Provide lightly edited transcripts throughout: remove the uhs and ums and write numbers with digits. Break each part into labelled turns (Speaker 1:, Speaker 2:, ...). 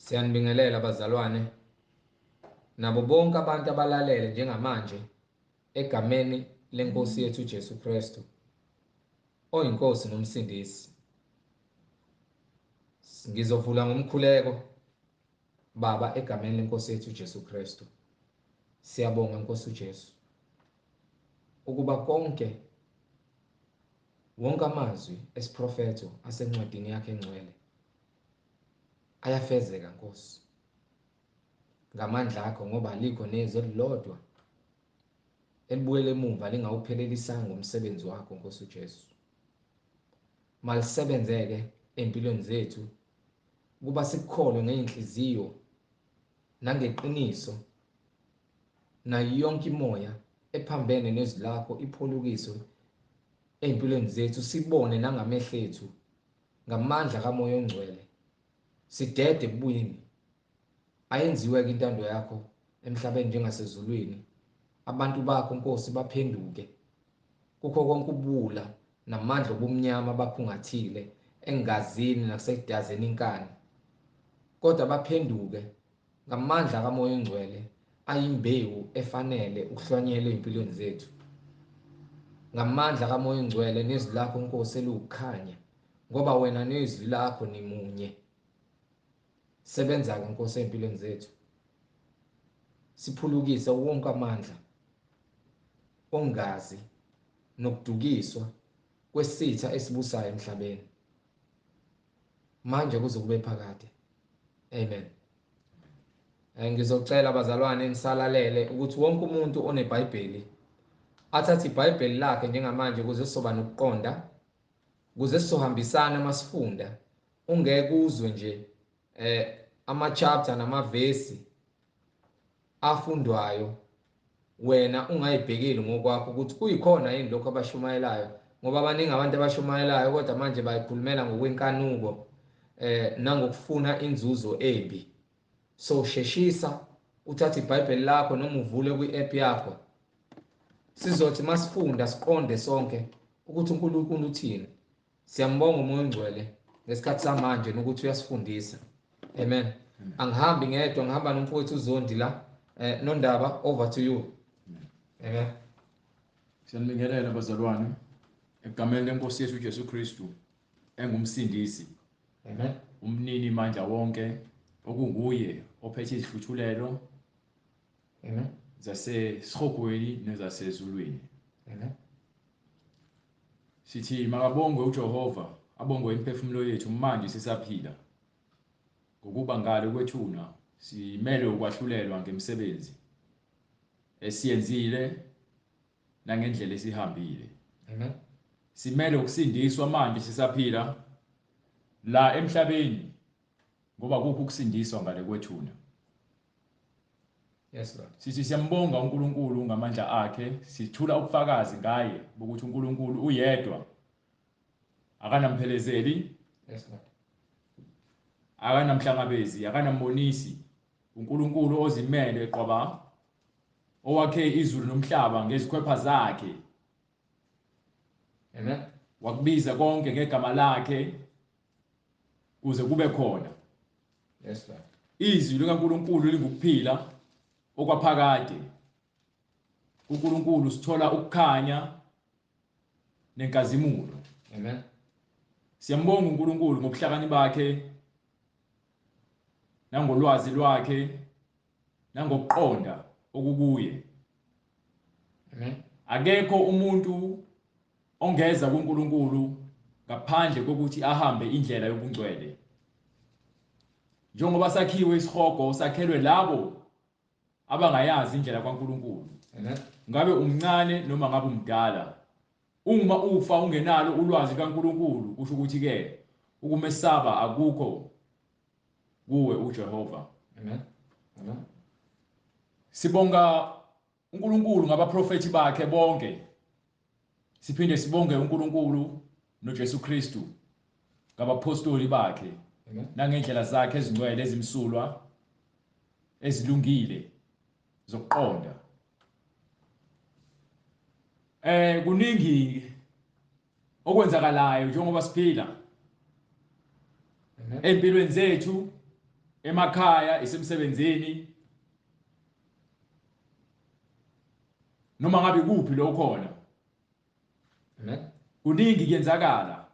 Speaker 1: Siyanibingelela bazalwane nabo bonke abantu abalalele njengamanje egameni lenkosi yethu Jesu Kristu oyinkosi nomsindisi. Ngizovula ngomkhuleko Baba egameni lenkosi yethu Jesu Kristu. Siyabonga Nkosi uJesu ukuba konke wonke amazwi esiprofetho asencwadini yakhe engcwele ayafezeka Nkosi ngamandla akho, ngoba alikho nezwi elilodwa elibuyele emuva lingawuphelelisanga umsebenzi wakho Nkosi uJesu. Malisebenzeke empilweni zethu ukuba sikukholwe ngey'nhliziyo nangeqiniso, nayo yonke imoya ephambene nezwi lakho ipholukiswe ey'mpilweni zethu, sibone nangamehlo ethu ngamandla kaMoya oNgcwele, sidede ebubini. Ayenziwe-ke intando yakho emhlabeni njengasezulwini. Abantu bakho Nkosi baphenduke kukho konke ubuwula namandla obumnyama abakhungathile engazini nasekudazeni inkani, kodwa baphenduke ngamandla kaMoya oNgcwele ayimbewu efanele ukuhlwanyelwa ey'mpilweni zethu ngamandla kaMoya oNgcwele nezwi lakho Nkosi eliwukukhanya, ngoba wena nezwi lakho nimunye. Sebenza-ke Nkosi ey'mpilweni zethu, siphulukise wonke amandla ongazi nokudukiswa kwesitha esibusayo emhlabeni manje kuze kube phakade. Amen. Ngizocela bazalwane nisalalele ukuthi wonke umuntu oneBhayibheli athathe iBhayibheli lakhe njengamanje ukuze sizoba nokuqonda, ukuze sizohambisana masifunda. Ungeke uzwe nje ama chapter namavesi afundwayo wena ungayibhekeli ngokwakho ukuthi kuyikhona yini lokho abashumayelayo, ngoba baningi abantu abashumayelayo kodwa manje bayikhulumela ngokwenkanuko nangokufuna inzuzo embi. So sheshisa uthathe iBhayibheli lakho noma uvule kwi-app yakho, sizothi masifunda siqonde sonke ukuthi uNkulunkulu uthini. Siyambonga uMoya oNgcwele ngesikhathi samanje nokuthi uyasifundisa. Amen. Angihambi ngedwa, ngihamba nomfowethu uZondi la. Nondaba, over to you. Amen.
Speaker 2: Siyanibingelela bazalwane egameni lenkosi yethu uJesu Kristu engumsindisi.
Speaker 1: Amen.
Speaker 2: Umnini mandla wonke okunguye ophethe izihluthulelo.
Speaker 1: Amen.
Speaker 2: Zasesihogweni nezasezulwini.
Speaker 1: Amen.
Speaker 2: Sithi makabongwe uJehova, abongwe imiphefumulo yethu manje sisaphila. Ngokuba ngale kwethuna simele ukwahlulelwa ngemisebenzi esiyenzile nangendlela esihambile.
Speaker 1: Amen.
Speaker 2: Simele ukusindiswa manje sisaphila la emhlabeni, ngoba kukho ukusindiswa ngale kwethuna.
Speaker 1: Yes Lord.
Speaker 2: Sithi siyambonga uNkulunkulu ngamandla akhe, sithula ubufakazi ngaye bokuthi uNkulunkulu uyedwa. Akanamphelezeleli.
Speaker 1: Yes Lord.
Speaker 2: Akanamhlangabezi, akanambonisi. uNkulunkulu ozimele eqwaba, owakhe izulu nomhlaba ngezikhwepha zakhe.
Speaker 1: Amen.
Speaker 2: Wakubiza konke ngegama lakhe kuze kube khona.
Speaker 1: Yes Lord.
Speaker 2: Izwi likaNkulunkulu lingukuphila okwaphakade. uNkulunkulu sithola ukukhanya nenkazimulo.
Speaker 1: Amen.
Speaker 2: Siyambonga uNkulunkulu ngobuhlakani bakhe nangolwazi lwakhe nangokuqonda okukuye.
Speaker 1: Amen.
Speaker 2: Akekho umuntu ongeza kuNkulunkulu ngaphandle kokuthi ahambe indlela yobungcwele. Njengoba sakhiwe isihogo, sakhelwe labo abangayazi indlela kaNkulunkulu.
Speaker 1: Amen.
Speaker 2: Ngabe umncane noma ngabe umdala, uma ufa ungenalo ulwazi kaNkulunkulu, kusho ukuthi ke ukumesaba akukho kuwe uJehova.
Speaker 1: Amen. Amen.
Speaker 2: Sibonga uNkulunkulu ngabaprofeti bakhe bonke. Siphinde sibonge uNkulunkulu noJesu Kristu ngabapostoli bakhe nangendlela zakhe ezingcwele ezimsulwa ezilungile zokuqonda. Kuningi okwenzakalayo njengoba siphila empilweni zethu, Emakhaya, isemsebenzini, noma ngabe kuphi lo khona.
Speaker 1: Amen.
Speaker 2: Kuningi kuyenzakala.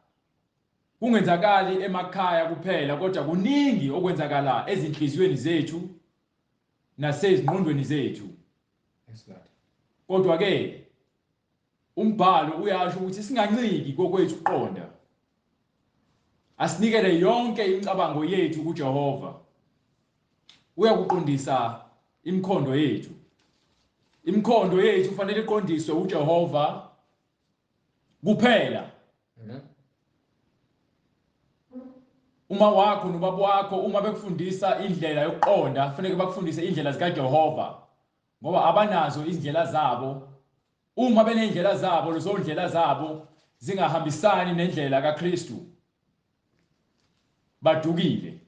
Speaker 2: Kungenzakali emakhaya kuphela, kodwa kuningi okwenzakala ezinhliziyweni zethu nasezingqondweni zethu.
Speaker 1: Yes, Lord.
Speaker 2: Kodwa ke umbhalo uyasho ukuthi singanciki kokwethu ukuqonda. Asinikele yonke imicabango yethu kuJehova. Uyakuqondisa imikhondo yethu. Imikhondo yethu kufanele iqondiswe uJehova kuphela.
Speaker 1: Amen.
Speaker 2: Uma wakho nobaba wakho uma bekufundisa indlela yokuqonda, kufanele bakufundise indlela zikaJehova, ngoba abanazo izindlela zabo. Uma benezindlela zabo, lezo ndlela zabo zingahambisani nendlela kaKristu, badukile.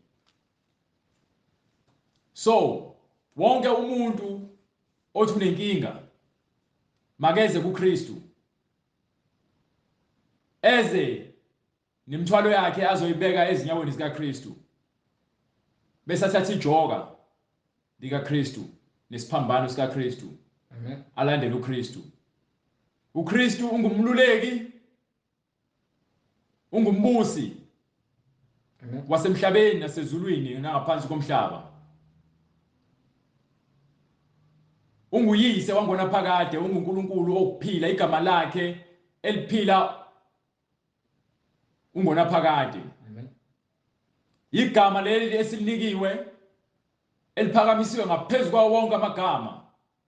Speaker 2: So wonke umuntu othi unenkinga makeze kuKristu, eze nemithwalo yakhe azoyibeka ezinyaweni zikaKristu, bese athatha ijoka likaKristu nesiphambano sikaKristu.
Speaker 1: Amen.
Speaker 2: Alandele uKristu. uKristu ungumluleki, ungumbusi.
Speaker 1: Amen.
Speaker 2: Wasemhlabeni nasezulwini nangaphansi komhlaba. Unguyise wangonaphakade, unguNkulunkulu okuphila, igama lakhe eliphila ungonaphakade.
Speaker 1: Amen.
Speaker 2: Igama leli esilinikiwe eliphakamisiwe ngaphezulu kwawo wonke amagama.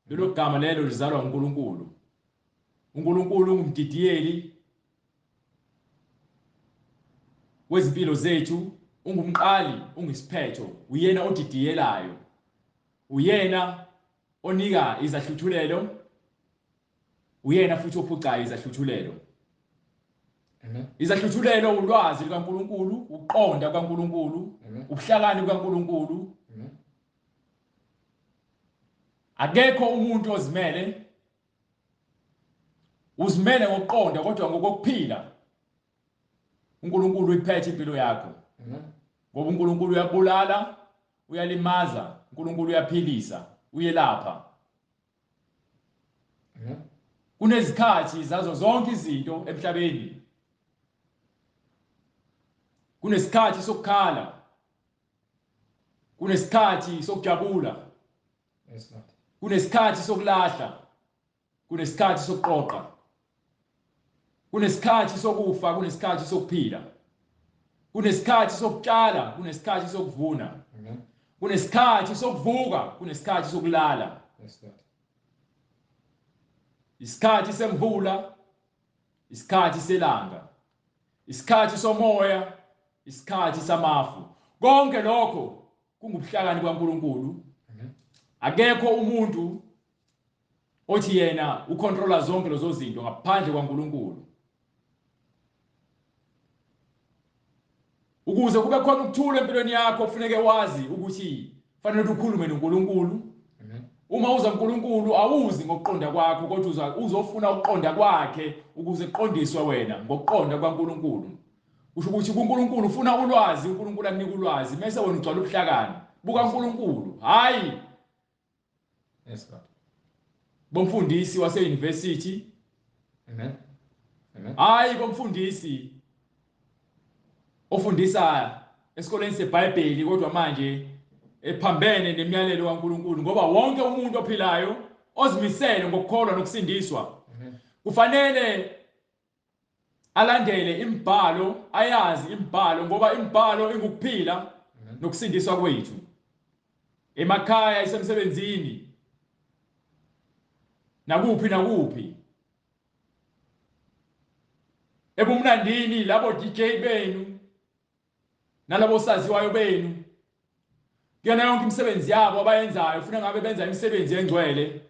Speaker 2: Lelo gama lelo lizalwa uNkulunkulu. uNkulunkulu ungumdidiyeli wezimpilo zethu, ungumqali, ungisiphetho, uyena odidiyelayo, uyena onika izahluthulelo, uyena futhi ophucayo izahluthulelo.
Speaker 1: Amen.
Speaker 2: Izahluthulelo ulwazi likaNkulunkulu, ukuqonda kukaNkulunkulu, ubuhlakani bukaNkulunkulu.
Speaker 1: Amen.
Speaker 2: Akekho umuntu ozimele, uzimele ngokuqonda, kodwa ngokokuphila uNkulunkulu uyiphethe impilo yakho.
Speaker 1: Amen.
Speaker 2: Ngoba uNkulunkulu uyabulala, uyalimaza, uNkulunkulu uyaphilisa, uyelapha.
Speaker 1: Amen.
Speaker 2: Kunezikhathi zazo zonke izinto emhlabeni. Kunesikhathi sokukhala, kunesikhathi sokujabula,
Speaker 1: Yes, Lord.
Speaker 2: kunesikhathi sokulahla, kunesikhathi sokuqoqa, kunesikhathi sokufa, kunesikhathi sokuphila, kunesikhathi sokutshala, kunesikhathi sokuvuna.
Speaker 1: Amen.
Speaker 2: Kunesikhathi sokuvuka, kunesikhathi sokulala.
Speaker 1: Yes, Lord.
Speaker 2: Isikhathi semvula, isikhathi selanga, isikhathi somoya, isikhathi samafu. Konke lokho kungubuhlakani bukaNkulunkulu.
Speaker 1: Amen.
Speaker 2: Akekho umuntu othi yena ucontrola zonke lezo zinto ngaphandle kwaNkulunkulu. Ukuze kube khona ukuthula empilweni yakho, kufuneke wazi ukuthi fanele ukhulume noNkulunkulu.
Speaker 1: Amen.
Speaker 2: Uma uza kuNkulunkulu awuzi ngokuqonda kwakho, kodwa uzofuna ukuqonda kwakhe ukuze kuqondiswe wena ngokuqonda kwaNkulunkulu. Kusho ukuthi kuNkulunkulu ufuna ulwazi, uNkulunkulu akunika ulwazi, mase wena ugcwala ubuhlakani bukaNkulunkulu. Hayi.
Speaker 1: Yes, Lord.
Speaker 2: Bomfundisi wase-university.
Speaker 1: Amen. Amen.
Speaker 2: Hayi bomfundisi ofundisa esikoleni seBhayibheli, kodwa manje ephambene nemiyalelo kaNkulunkulu, ngoba wonke umuntu ophilayo ozimisele ngokukholwa nokusindiswa
Speaker 1: Amen.
Speaker 2: kufanele alandele imibhalo, ayazi imibhalo, ngoba imibhalo ingukuphila
Speaker 1: Amen.
Speaker 2: nokusindiswa kwethu. Emakhaya, isemsebenzini, nakuphi nakuphi, ebumnandini, labo DJ benu nalabo saziwayo benu, kuyona yonke imisebenzi yabo abayenzayo, ufuna ngabe benza imisebenzi engcwele.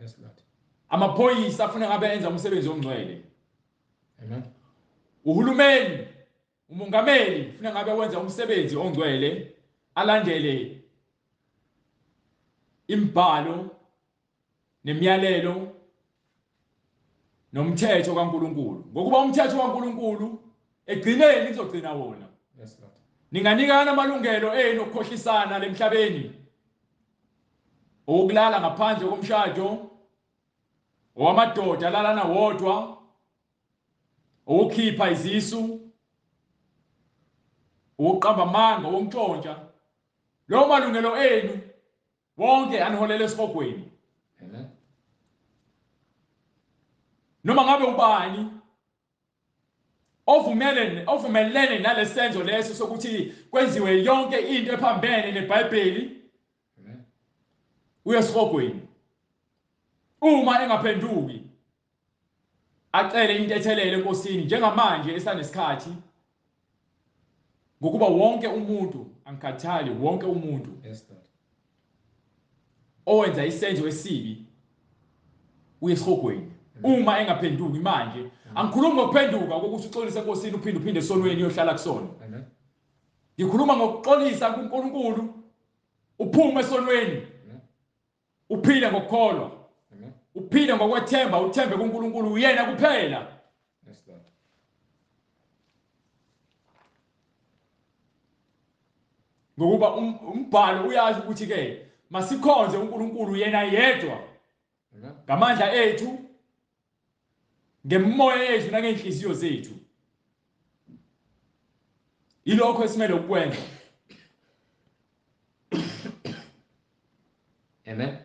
Speaker 1: Yes, Lord.
Speaker 2: Amaphoyisa afuna ngabe enza umsebenzi ongcwele.
Speaker 1: Amen.
Speaker 2: Uhulumeni, umongameli ufuna ngabe wenza umsebenzi ongcwele, alandele imibhalo nemiyalelo nomthetho kaNkulunkulu, ngokuba umthetho kaNkulunkulu egcineni kuzogcina wona.
Speaker 1: Yes, Lord.
Speaker 2: Ninganikana amalungelo enu okukhohlisana lemhlabeni, ukulala ngaphandle komshado, owamadoda alalana wodwa, ukukhipha izisu, ukuqamba amanga, ukuntshontsha. Lawo malungelo enu wonke aniholele esihogweni.
Speaker 1: Amen.
Speaker 2: Noma ngabe ubani ovumelene nalesenzo leso sokuthi kwenziwe yonke into ephambene neBhayibheli,
Speaker 1: Amen.
Speaker 2: uye esihogweni. Uma engaphenduki acele intethelelo eNkosini njengamanje esanesikhathi, ngokuba wonke umuntu, angikhathali, wonke umuntu
Speaker 1: Yes, Lord.
Speaker 2: owenza isenzo esibi uye esihogweni uma engaphenduki manje. Angikhulumi ngokuphenduka kokuthi uxolise eNkosini uphinde uphinde esonweni uyohlala kusona.
Speaker 1: Amen.
Speaker 2: Ngikhuluma ngokuxolisa kuNkulunkulu, uphume esonweni,
Speaker 1: Amen.
Speaker 2: uphile ngokukholwa,
Speaker 1: Amen.
Speaker 2: uphile ngokwethemba, uthembe kuNkulunkulu uyena kuphela.
Speaker 1: Yes, Lord.
Speaker 2: Ngokuba umbhalo uyazi ukuthi ke masikhonze uNkulunkulu yena yedwa
Speaker 1: Amen.
Speaker 2: ngamandla ethu, ngemoya yethu nangenhliziyo zethu. Yilokho esimele ukwenza.
Speaker 1: Amen.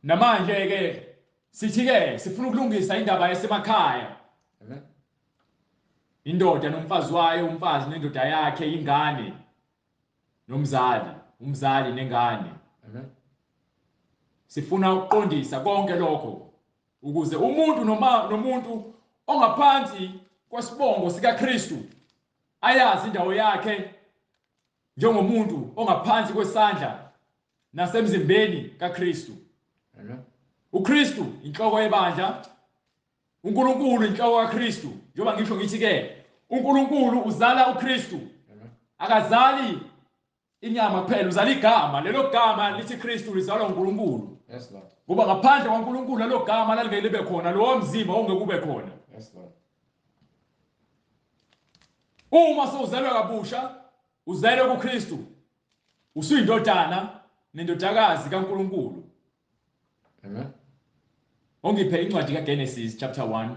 Speaker 2: Namanje ke sithi ke sifuna ukulungisa indaba yasemakhaya.
Speaker 1: Amen.
Speaker 2: Indoda nomfazi wayo, umfazi nendoda yakhe, ingane nomzali, umzali nengane.
Speaker 1: Amen.
Speaker 2: Sifuna ukuqondisa konke lokho ukuze umuntu noma nomuntu ongaphansi kwesibongo sikaKristu ayazi indawo yakhe njengomuntu ongaphansi kwesandla nasemzimbeni kaKristu.
Speaker 1: Amen.
Speaker 2: uKristu inhloko yebandla, uNkulunkulu inhloko kaKristu. Njengoba ngisho ngithi ke uNkulunkulu uzala uKristu.
Speaker 1: Amen.
Speaker 2: Akazali inyama kuphela, uzala igama. Lelo gama lithi Kristu lizalwa uNkulunkulu.
Speaker 1: Yes, Lord.
Speaker 2: Ngoba ngaphandle kwaNkulunkulu lelo gama lalingeke libe khona, lowo mzimba ongeke ube khona.
Speaker 1: Yes, Lord.
Speaker 2: Uma sewuzelwe kabusha, uzelwe kuKristu, usuyindodana nendodakazi kaNkulunkulu.
Speaker 1: Amen.
Speaker 2: Ongiphe incwadi kaGenesis chapter 1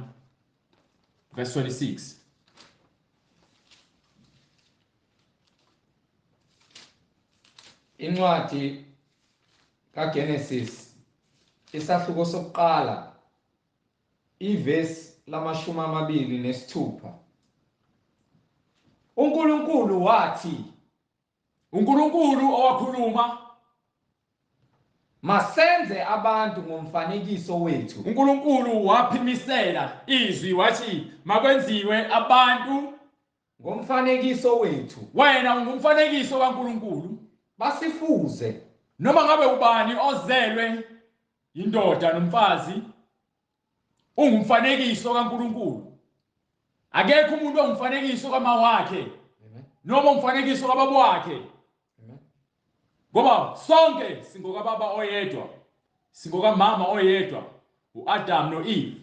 Speaker 2: verse 26.
Speaker 1: Incwadi kaGenesis isahluko sokuqala ivesi lama-26. uNkulunkulu wathi,
Speaker 2: uNkulunkulu owakhuluma,
Speaker 1: masenze abantu ngomfanekiso wethu.
Speaker 2: uNkulunkulu waphimisela izwi wathi makwenziwe abantu
Speaker 1: ngomfanekiso wethu.
Speaker 2: Wena ungumfanekiso kaNkulunkulu,
Speaker 1: basifuze.
Speaker 2: Noma ngabe ubani ozelwe indoda nomfazi ungumfanekiso kaNkulunkulu. Akekho umuntu ongumfanekiso kama wakhe noma umfanekiso kababa wakhe. Ngoba sonke singokababa oyedwa, singokamama oyedwa, uAdam noEve.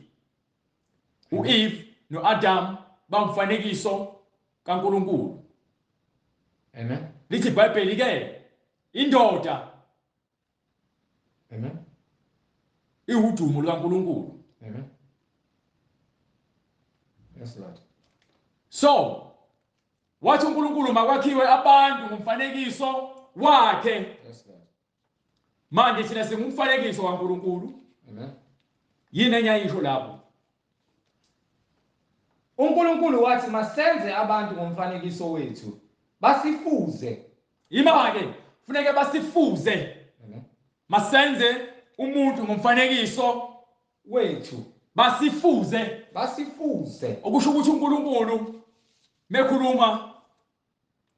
Speaker 2: uEve noAdam bangumfanekiso kaNkulunkulu.
Speaker 1: Amen.
Speaker 2: Lithi iBhayibheli ke indoda,
Speaker 1: Amen,
Speaker 2: iwudumo lukaNkulunkulu.
Speaker 1: Amen. Yes, Lord.
Speaker 2: So wathi uNkulunkulu makwakhiwe abantu ngomfanekiso wakhe.
Speaker 1: Yes, Lord.
Speaker 2: Manje thina singumfanekiso kaNkulunkulu.
Speaker 1: Amen.
Speaker 2: Yini enyayisho lapho?
Speaker 1: uNkulunkulu wathi masenze abantu ngomfanekiso wethu, basifuze.
Speaker 2: Ima ke, funeke basifuze.
Speaker 1: Amen.
Speaker 2: Masenze umuntu ngomfanekiso
Speaker 1: wethu,
Speaker 2: basifuze.
Speaker 1: Basifuze.
Speaker 2: Okusho ukuthi uNkulunkulu mekhuluma,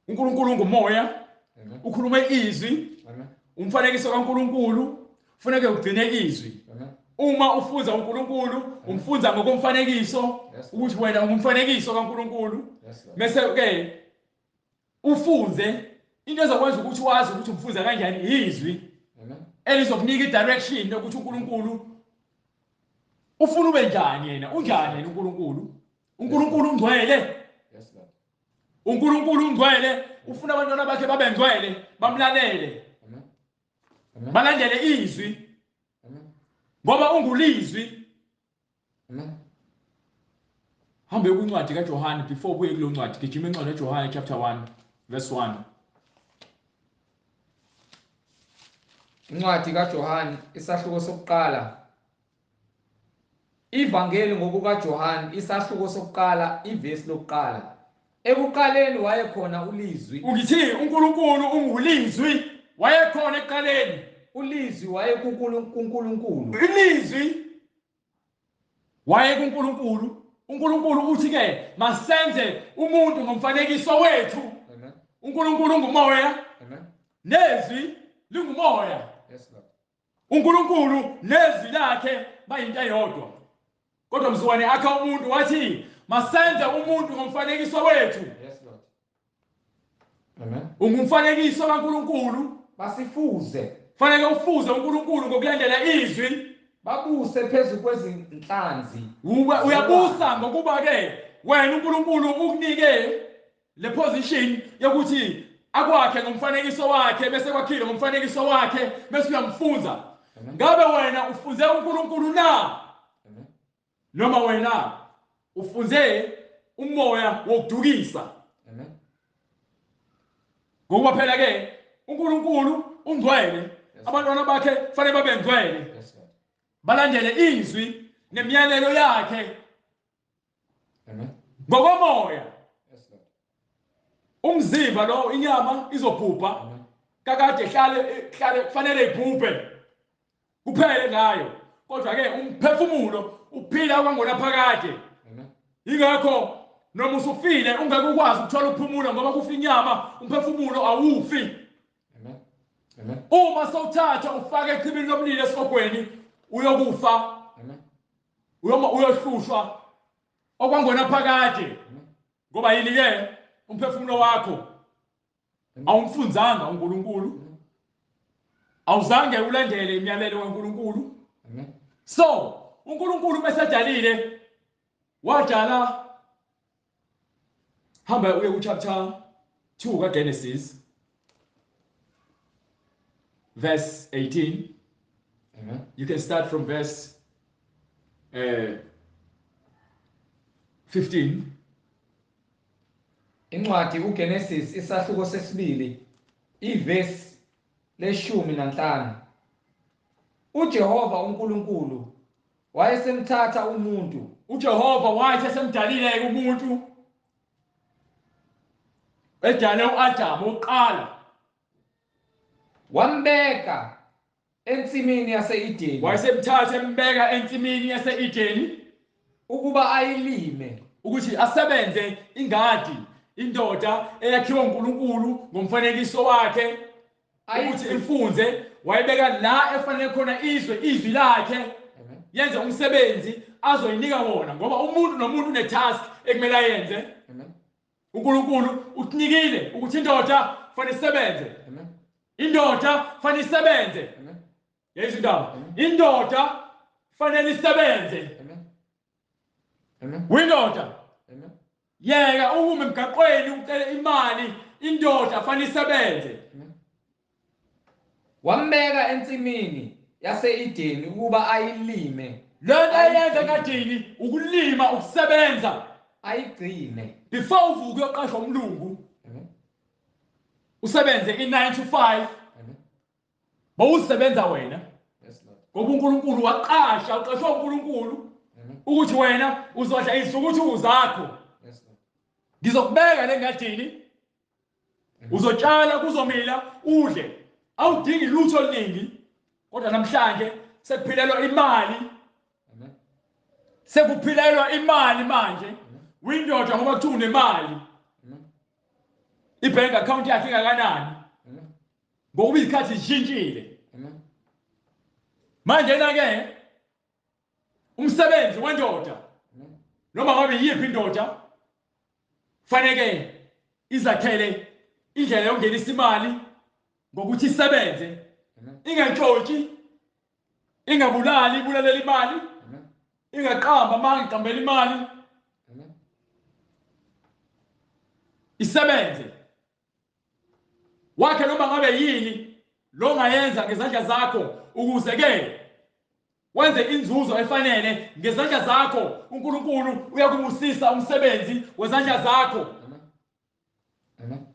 Speaker 2: uNkulunkulu ngumoya,
Speaker 1: Amen.
Speaker 2: ukhuluma izwi,
Speaker 1: Amen.
Speaker 2: umfanekiso kaNkulunkulu, funeke ugcine izwi.
Speaker 1: Amen.
Speaker 2: Uma ufunza uNkulunkulu, umfunza ngokomfanekiso,
Speaker 1: Yes.
Speaker 2: ukuthi wena ungumfanekiso kaNkulunkulu.
Speaker 1: Yes, Lord.
Speaker 2: Bese ke ufunze into ezokwenza ukuthi wazi ukuthi umfunza kanjani izwi
Speaker 1: Amen.
Speaker 2: elizokunika i-direction yokuthi uNkulunkulu ufuna ube njani yena, unjani yena uNkulunkulu. uNkulunkulu ungcwele.
Speaker 1: Yes, Lord.
Speaker 2: uNkulunkulu ungcwele. ufuna abantwana bakhe babe ngcwele, bamlalele.
Speaker 1: Amen. Amen.
Speaker 2: Balandele izwi.
Speaker 1: Amen.
Speaker 2: Ngoba ungulizwi.
Speaker 1: Amen.
Speaker 2: Hambe kwincwadi kaJohane before ubuye kulo ncwadi, gijima incwadi kaJohane chapter 1 verse 1.
Speaker 1: Incwadi kaJohane isahluko sokuqala. Ivangeli ngokukaJohane isahluko sokuqala ivesi lokuqala. Ekuqaleni wayekhona ulizwi.
Speaker 2: Ungithi uNkulunkulu ungulizwi, wayekhona ekuqaleni.
Speaker 1: Ulizwi wayekuNkulunkulu.
Speaker 2: Ilizwi wayekuNkulunkulu. uNkulunkulu uthi ke masenze umuntu ngomfanekiso wethu.
Speaker 1: Amen.
Speaker 2: uNkulunkulu ungumoya.
Speaker 1: Amen.
Speaker 2: Nezwi lingumoya.
Speaker 1: Yes Lord.
Speaker 2: uNkulunkulu nezwi lakhe bayinto eyodwa. Kodwa mzukwane akha umuntu wathi masenze umuntu ngomfanekiso wethu.
Speaker 1: Yes Lord. Amen.
Speaker 2: Ungumfanekiso kaNkulunkulu.
Speaker 1: Basifuze.
Speaker 2: Fanele ufuze uNkulunkulu ngokulandela izwi.
Speaker 1: Babuse phezu kwezinhlanzi.
Speaker 2: Uyabusa ngokuba ke wena uNkulunkulu ukunike le position yokuthi akwakhe ngomfanekiso wakhe, bese kwakhile ngomfanekiso wakhe, bese uyamfunza. Ngabe wena ufunze uNkulunkulu na?
Speaker 1: Amen.
Speaker 2: Noma wena ufunze umoya wokudukisa?
Speaker 1: Amen.
Speaker 2: Ngokuba phela ke uNkulunkulu ungcwele, abantwana bakhe fanele babe ngcwele.
Speaker 1: Yes Lord.
Speaker 2: Balandele izwi nemiyalelo yakhe.
Speaker 1: Amen.
Speaker 2: Ngokomoya.
Speaker 1: Yes Lord.
Speaker 2: Umzimba lo, inyama izobhubha.
Speaker 1: Amen.
Speaker 2: Kakade ihlale kufanele ibhubhe. Kuphele ngayo. Kodwa ke umphefumulo uphila kwangona phakade.
Speaker 1: Amen.
Speaker 2: Ingakho noma usufile ungeke ukwazi ukuthola ukuphumula, ngoba kufa inyama, umphefumulo awufi.
Speaker 1: Amen. Amen.
Speaker 2: Uma sowuthatha ufake echibini lomlilo esihogweni, uyokufa.
Speaker 1: Amen.
Speaker 2: Uyohlushwa okwangona phakade.
Speaker 1: Amen.
Speaker 2: Ngoba yini ke umphefumulo wakho awumfunzanga uNkulunkulu, awuzange ulandele imiyalelo kaNkulunkulu.
Speaker 1: Amen.
Speaker 2: So uNkulunkulu mesedalile wadala. Hamba uye ku chapter 2 kaGenesis verse 18.
Speaker 1: Amen.
Speaker 2: You can start from verse 15.
Speaker 1: Incwadi uGenesis isahluko sesibili ivesi le-15. uJehova uNkulunkulu wayesemthatha umuntu.
Speaker 2: uJehova wayesemdalile umuntu, edale uAdamu oqala,
Speaker 1: wambeka ensimini yase-Edeni.
Speaker 2: Wayesemthatha embeka ensimini yase-Edeni
Speaker 1: ukuba ayilime,
Speaker 2: ukuthi asebenze ingadi, indoda eyakhiwa uNkulunkulu ngomfanekiso wakhe, ukuthi ifunze. Wayebeka la efanele khona izwe izwi lakhe.
Speaker 1: Amen.
Speaker 2: Yenze umsebenzi azoyinika wona, ngoba umuntu nomuntu une-task ekumele ayenze.
Speaker 1: Amen.
Speaker 2: uNkulunkulu utinikile ukuthi indoda fanele isebenze.
Speaker 1: Amen.
Speaker 2: Indoda fanele isebenze.
Speaker 1: Amen.
Speaker 2: Yezwa indaba?
Speaker 1: Amen.
Speaker 2: Indoda fanele isebenze.
Speaker 1: Amen. Amen.
Speaker 2: Windoda.
Speaker 1: Amen.
Speaker 2: Yeka ukume emgaqweni ucele imali, indoda fanele isebenze.
Speaker 1: Amen. Wambeka ensimini yase-Edeni ukuba ayilime.
Speaker 2: Lento ayenza kadini ukulima, ukusebenza,
Speaker 1: ayigcine.
Speaker 2: Before uvuke uyoqashwa umlungu.
Speaker 1: Amen.
Speaker 2: Usebenze i9 to 5.
Speaker 1: Amen.
Speaker 2: Bowusebenza wena.
Speaker 1: Yes Lord.
Speaker 2: Ngoba uNkulunkulu waqasha, uqashwa uNkulunkulu
Speaker 1: Amen.
Speaker 2: ukuthi wena uzodla izithukuthuku zakho.
Speaker 1: Yes Lord.
Speaker 2: Ngizokubeka lengadini. Uzotshala, kuzomila, udle. Awudingi lutho oluningi. Kodwa namhlanje sekuphilelwa imali.
Speaker 1: Amen.
Speaker 2: Sekuphilelwa imali manje. Windoda ngoba kuthiwa unemali.
Speaker 1: Amen.
Speaker 2: I-bank account yakhe ingakanani?
Speaker 1: Amen.
Speaker 2: Ngokuba izikhathi zishintshile.
Speaker 1: Amen.
Speaker 2: Manje na ke umsebenzi wendoda
Speaker 1: Amen.
Speaker 2: noma ngabe yiphi indoda fanele izakhele indlela yokungenisa imali ngokuthi isebenze.
Speaker 1: Amen.
Speaker 2: Ingantshontshi, ingabulali, ibulalela imali.
Speaker 1: Amen.
Speaker 2: Ingaqamba amanga, iqambela imali.
Speaker 1: Amen.
Speaker 2: Isebenze. Wakhe noma ngabe yini lo ngayenza ngezandla zakho ukuze ke wenze inzuzo efanele ngezandla zakho. uNkulunkulu uyakubusisa umsebenzi wezandla zakho.
Speaker 1: Amen.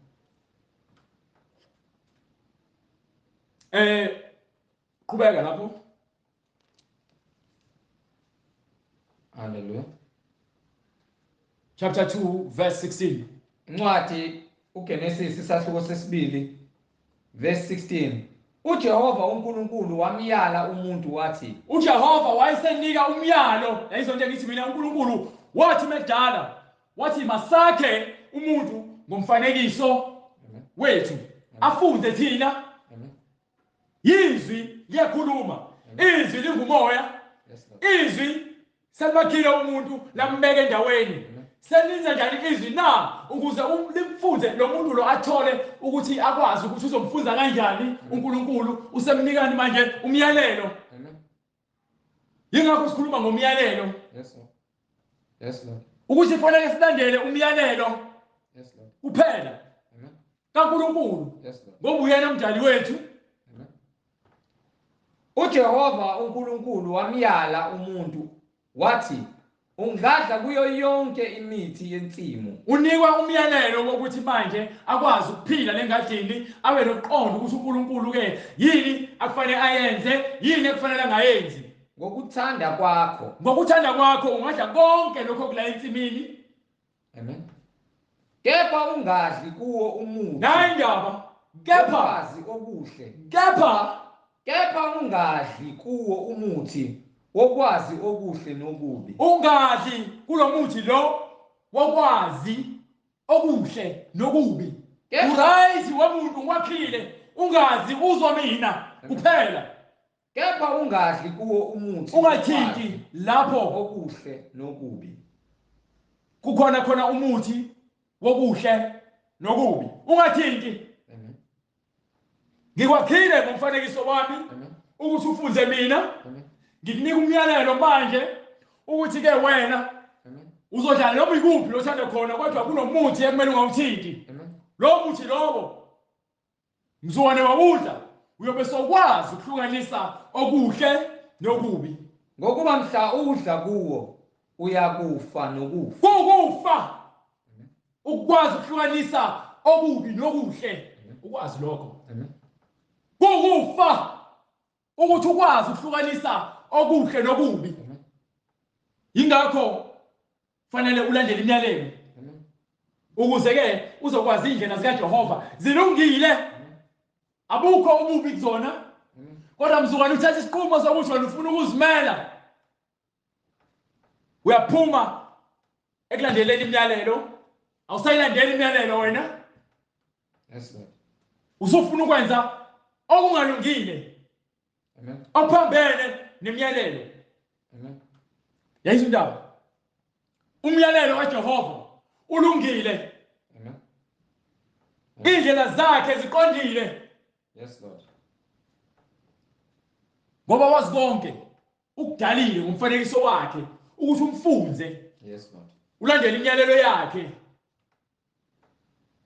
Speaker 2: Qhubeka lapho.
Speaker 1: Hallelujah.
Speaker 2: Chapter 2 verse 16.
Speaker 1: Incwadi uGenesis isahluko sesibili verse 16. uJehova uNkulunkulu wamyala umuntu wathi,
Speaker 2: uJehova wayesenika umyalo. Yayizonto ngithi mina uNkulunkulu wathi medala wathi masakhe umuntu ngomfanekiso wethu, afunde thina. Izwi liyakhuluma, izwi lingumoya, izwi selibakhile umuntu lambeka endaweni. Selinza njani izwi na ukuze limfunze lo muntu lo athole ukuthi akwazi ukuthi uzomfunza kanjani uNkulunkulu? Usemnikani manje umyalelo. Yingakho sikhuluma ngomyalelo.
Speaker 1: Yes Lord. Yes Lord.
Speaker 2: Ukuthi kufanele silandele umyalelo.
Speaker 1: Yes Lord.
Speaker 2: Kuphela.
Speaker 1: Amen.
Speaker 2: kaNkulunkulu.
Speaker 1: Yes Lord.
Speaker 2: Ngoba uyena umdali wethu.
Speaker 1: Amen. uJehova uNkulunkulu wamyala umuntu wathi, ungadla kuyo yonke imithi yensimu.
Speaker 2: Unikwa umyalelo wokuthi manje akwazi ukuphila lengadini, abe nokuqonda ukuthi uNkulunkulu ke yini akufanele ayenze, yini ekufanele angayenzi.
Speaker 1: Ngokuthanda kwakho.
Speaker 2: Ngokuthanda kwakho ungadla konke lokho kula ensimini.
Speaker 1: Amen. Kepha ungadli kuwo umuthi.
Speaker 2: Nayi indaba. Kepha
Speaker 1: wazi okuhle.
Speaker 2: Kepha
Speaker 1: ungadli kuwo umuthi wokwazi okuhle nokubi.
Speaker 2: Ungadli kulomuthi lo wokwazi okuhle nokubi. Uright womuntu ngwakhile, ungazi uzwa mina kuphela.
Speaker 1: Kepha ungadli kuwo umuthi,
Speaker 2: ungathinti lapho
Speaker 1: okuhle nokubi.
Speaker 2: Kukhona khona umuthi wokuhle nokubi, ungathinti.
Speaker 1: Amen.
Speaker 2: Ngikwakhile ngomfanekiso wami ukuthi ufunze mina. Ngikunika umyalelo manje ukuthi ke wena uzodlala noma ikuphi lothanda khona, kodwa kunomuthi ekumele ungawuthinti. Lo muthi lowo mzukwane wawudla uyobe sokwazi ukuhlukanisa okuhle nokubi.
Speaker 1: Ngokuba mhla udla kuwo uyakufa nokufa.
Speaker 2: Kukufa ukwazi ukuhlukanisa okubi nokuhle, ukwazi lokho. Kukufa ukuthi ukwazi ukuhlukanisa okuhle nokubi. Yingakho fanele ulandele imiyalelo ukuze ke uzokwazi indlela zikaJehova zilungile, abukho ububi kuzona. Kodwa mzukwane uthatha isinqumo sokuthi wena ufuna ukuzimela, uyaphuma ekulandeleni imiyalelo, awusayilandeli imiyalelo wena.
Speaker 1: Yes Lord.
Speaker 2: Usufuna ukwenza okungalungile.
Speaker 1: Amen.
Speaker 2: Okuphambene nemiyalelo.
Speaker 1: Amen.
Speaker 2: Yayizwa indaba. Umyalelo kaJehova ulungile.
Speaker 1: Amen.
Speaker 2: Indlela zakhe ziqondile.
Speaker 1: Yes Lord.
Speaker 2: Ngoba wazi konke, ukudalile ngomfanekiso wakhe ukuthi umfunze.
Speaker 1: Yes Lord.
Speaker 2: Ulandele imiyalelo yakhe.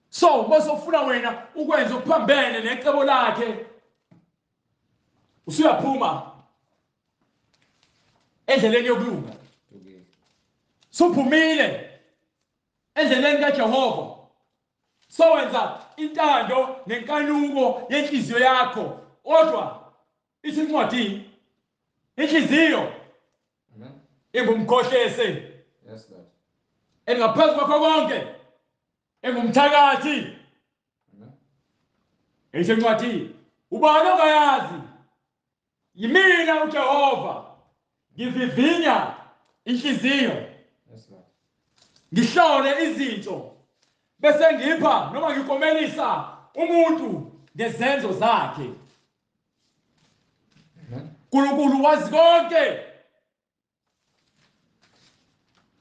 Speaker 2: So bosofuna wena ukwenza okuphambene necebo lakhe, usuyaphuma endleleni yokulunga. Suphumile endleleni kaJehova, sowenza intando nenkanuko yenhliziyo yakho. Kodwa ithi incwadi, inhliziyo ingumkhohlisi.
Speaker 1: Yes Lord.
Speaker 2: Engaphezu kwakho konke engumthakathi. Ithi incwadi, ubani ongayazi? Yimina uJehova, ngivivinya inhliziyo.
Speaker 1: Yes Lord.
Speaker 2: Ngihlole izinto bese ngipha noma ngikomelisa umuntu ngezenzo zakhe. uNkulunkulu wazi konke.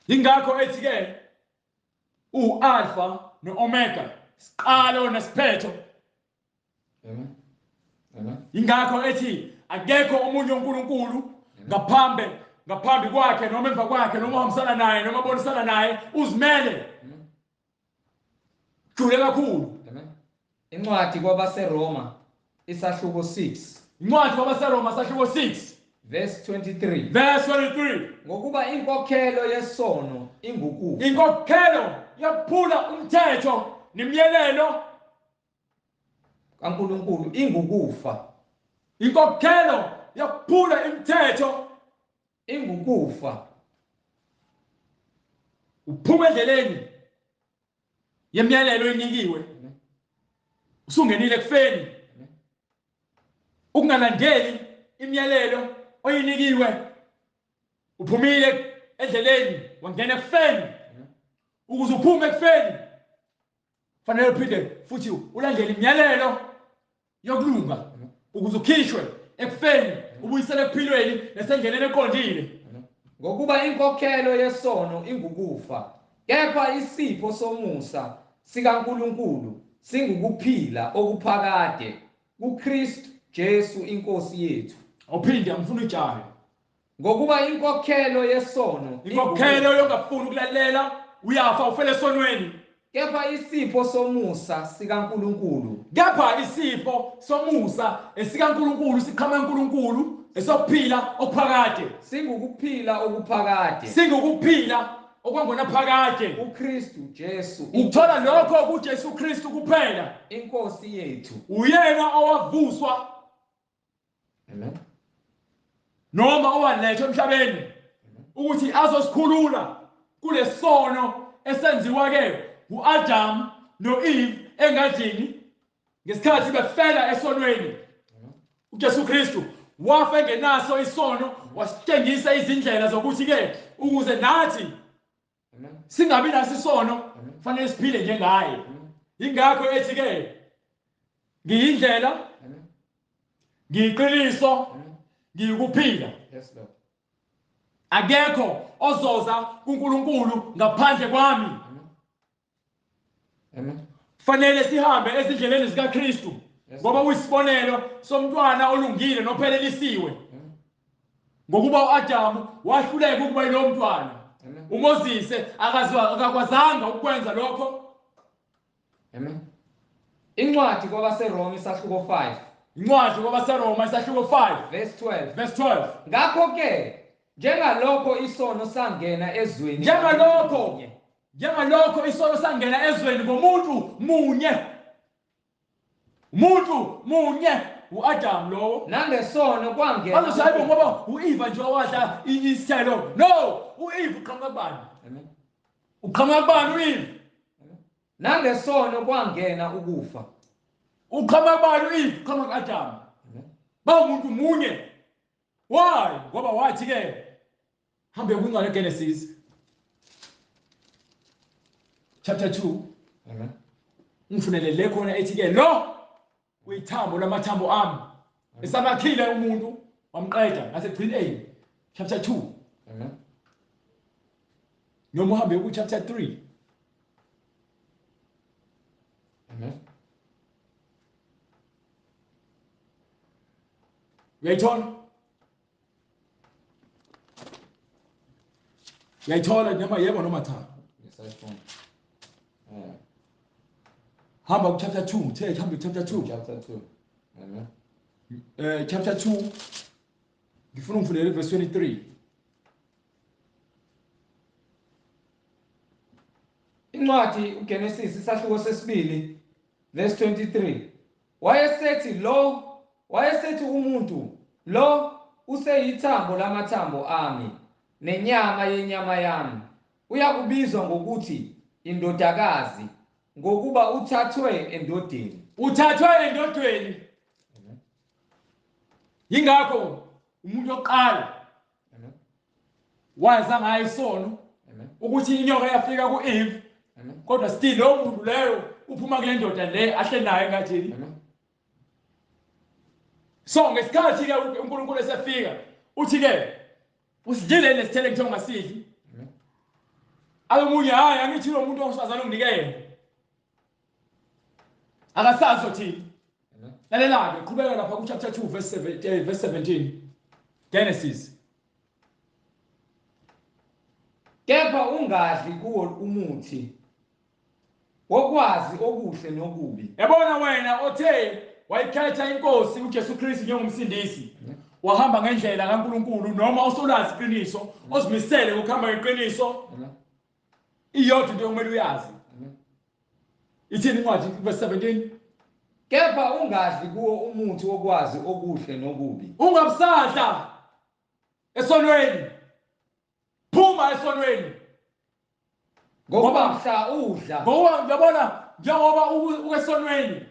Speaker 2: Yingakho ethi ke uAlpha noOmega, siqalo nesiphetho.
Speaker 1: Amen. Amen.
Speaker 2: Yingakho ethi akekho omunye uNkulunkulu ngaphambi kwakhe noma emva kwakhe noma uhambisana naye noma abonisana naye, uzimele. Jule kakhulu.
Speaker 1: Amen. Incwadi kwabaseRoma isahluko 6.
Speaker 2: Incwadi kwabaseRoma isahluko 6
Speaker 1: verse 23.
Speaker 2: Verse 23.
Speaker 1: Ngokuba inkokhelo yesono ingukufa.
Speaker 2: Inkokhelo yokuphula umthetho nemiyalelo
Speaker 1: kaNkulunkulu ingukufa.
Speaker 2: Inkokhelo yokuphula imithetho
Speaker 1: ingukufa.
Speaker 2: Uphuma endleleni yemiyalelo enikiwe, usungenile ekufeni. Ukungalandeli imiyalelo oyinikiwe, uphumile endleleni wangena ekufeni. Ukuze uphume ekufeni fanele uphinde futhi ulandele imiyalelo yokulunga ukuze ukhishwe ekufeni ubuyisele ekuphilweni nasendleleni eqondile.
Speaker 1: Ngokuba inkokhelo yesono ingukufa, kepha isipho somusa sikaNkulunkulu singukuphila okuphakade kuKristu Jesu inkosi yethu.
Speaker 2: Awuphinde, angifuni ujahe.
Speaker 1: Ngokuba inkokhelo yesono,
Speaker 2: inkokhelo yongafuni ukulalela, uyafa ufele esonweni.
Speaker 1: Kepha isipho somusa sikaNkulunkulu,
Speaker 2: kepha isipho somusa esikaNkulunkulu siqhamuka kuNkulunkulu esokuphila okuphakade,
Speaker 1: singukuphila okuphakade,
Speaker 2: singukuphila okwangona phakade
Speaker 1: uKristu Jesu.
Speaker 2: Ukuthola lokho kuJesu Kristu kuphela
Speaker 1: inkosi yethu.
Speaker 2: Uyena owavuswa,
Speaker 1: amen,
Speaker 2: noma owalethwa emhlabeni ukuthi azosikhulula kulesono esenziwa ke uAdam noEve engadini ngesikhathi befela esonweni. uJesu Kristu wafa engenaso isono, wasitshengisa izindlela zokuthi ke ukuze nathi singabi naso isono fanele siphile njengaye. Ingakho ethi ke ngiyindlela, ngiyiqiniso, ngiyikuphila. Akekho ozoza kuNkulunkulu ngaphandle kwami. Fanele sihambe ezindleleni zikaKristu ngoba uyisibonelo somntwana olungile nophelelisiwe. Ngokuba uAdamu wahluleka ukuba yilo mntwana, uMoses akakwazanga ukwenza lokho.
Speaker 1: Amen. Incwadi kwabaseRoma isahluko 5.
Speaker 2: Incwadi kwabaseRoma isahluko 5
Speaker 1: verse 12.
Speaker 2: Verse 12.
Speaker 1: Ngakho ke njengalokho isono sangena ezweni,
Speaker 2: njengalokho isono sangena ezweni ngomuntu munye, umuntu munye uAdam lowo,
Speaker 1: nangesono kwangena.
Speaker 2: Bazothi hayibo ngoba uEva nje owadla isithelo. No, uEva uqhamuka kubani?
Speaker 1: Amen.
Speaker 2: Uqhamuka kubani uEva?
Speaker 1: Nangesono kwangena ukufa.
Speaker 2: Uqhamuka kubani uEva? Uqhamuka kuAdam. Bawumuntu munye. Why? Ngoba wathi ke hambe kwincwadi yeGenesis chapter 2.
Speaker 1: Amen.
Speaker 2: Ngifunele le khona ethi ke lo uyithambo lamathambo ami. Esamakhile umuntu wamqeda ngasekugcineni chapter 2.
Speaker 1: Amen.
Speaker 2: Noma uhambe ku chapter 3.
Speaker 1: Amen.
Speaker 2: Uyayithola? Uyayithola noma yebo noma cha?
Speaker 1: Yes, I found.
Speaker 2: Hamba ku chapter 2, take hamba ku chapter 2.
Speaker 1: Chapter 2. Amen.
Speaker 2: Chapter 2 ngifuna ungifundele verse 23.
Speaker 1: Incwadi uGenesis isahluko sesibili verse 23. Wayesethi umuntu lo useyithambo lamathambo ami nenyama yenyama yami, uyakubizwa ngokuthi indodakazi ngokuba uthathwe endodeni.
Speaker 2: Uthathwe endodeni. Yingakho umuntu oqala waza ngayo isono ukuthi inyoka yafika kuEve, kodwa still lo muntu leyo uphuma kule ndoda le ahle nayo engathini. So ngesikhathi ke uNkulunkulu esefika uthi ke usidlile lesithele ngithe ungasidli. Alomunye hayi angithi lo muntu owesifazane unginike yena. Akasazi uthini. Lalela ke qhubeka lapha ku chapter 2 verse 7 verse 17 Genesis.
Speaker 1: Kepha ungadli kuwo umuthi. Wokwazi okuhle nokubi.
Speaker 2: Yabona wena othe wayikhetha inkosi uJesu Kristu njengomsindisi, wahamba ngendlela kaNkulunkulu, noma osolazi iqiniso, ozimisele ukuhamba ngeqiniso, iyodwa into okumele uyazi. Ithini incwadi verse 17?
Speaker 1: Kepha ungadli kuwo umuthi wokwazi okuhle nokubi.
Speaker 2: Ungabusadla esonweni. Phuma esonweni.
Speaker 1: Ngoba mhla udla.
Speaker 2: Ngoba uyabona njengoba ukesonweni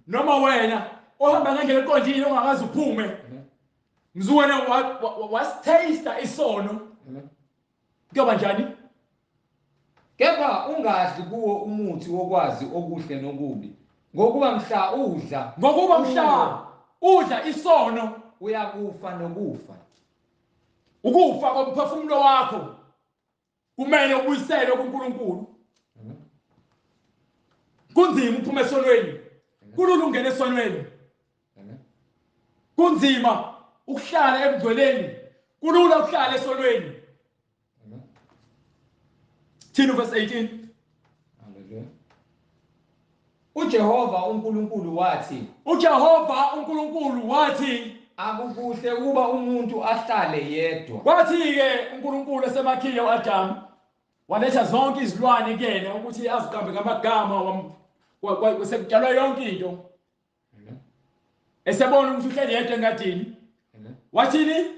Speaker 2: noma wena ohamba ngendlela eqondile ongakaze uphume, mzuwena wasitaste isono. Kuyoba njani?
Speaker 1: Kepha ungadli kuwo umuthi wokwazi okuhle nokubi, ngokuba mhla udla,
Speaker 2: ngokuba mhla udla isono
Speaker 1: uyakufa nokufa.
Speaker 2: Ukufa komphefumulo wakho kumele ubuyiselwe kuNkulunkulu. Kunzima ukuphuma esonweni, kulula ukungena esonweni. Kunzima ukuhlala ebugcweleni, kulula ukuhlala esonweni. Thina verse 18.
Speaker 1: Hallelujah. uJehova uNkulunkulu wathi,
Speaker 2: uJehova uNkulunkulu wathi,
Speaker 1: akukuhle ukuba umuntu ahlale yedwa.
Speaker 2: Kwathi-ke uNkulunkulu esemakhile uAdam, waletha zonke izilwane kuyena ukuthi aziqambe ngamagama, sekutshalwa yonke into. Esebona ukuthi uhleli yedwa engadini. Wathini?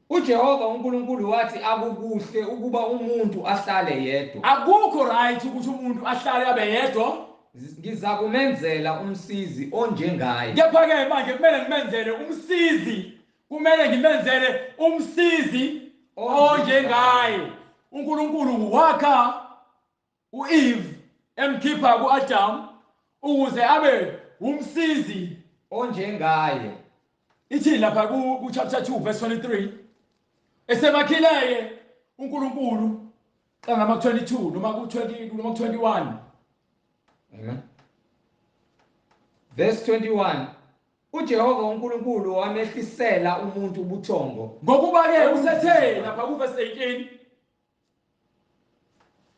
Speaker 1: uJehova uNkulunkulu wathi akukuhle ukuba umuntu ahlale yedwa.
Speaker 2: Akukho right ukuthi umuntu ahlale abe yedwa.
Speaker 1: Ngizakumenzela umsizi onjengaye.
Speaker 2: Kepha-ke manje kumele ngimenzele umsizi, kumele ngimenzele umsizi onjengaye. uNkulunkulu wakha uEve emkhipha kuAdam ukuze abe umsizi
Speaker 1: onjengaye.
Speaker 2: Ithi lapha ku chapter 2 verse 23, esemakhileke uNkulunkulu xa ngama 22 noma ku 20 noma ku 21.
Speaker 1: Amen. Verse 21, uJehova uNkulunkulu wamehlisela umuntu ubuthongo.
Speaker 2: Ngokuba ke usethe lapha ku verse 18,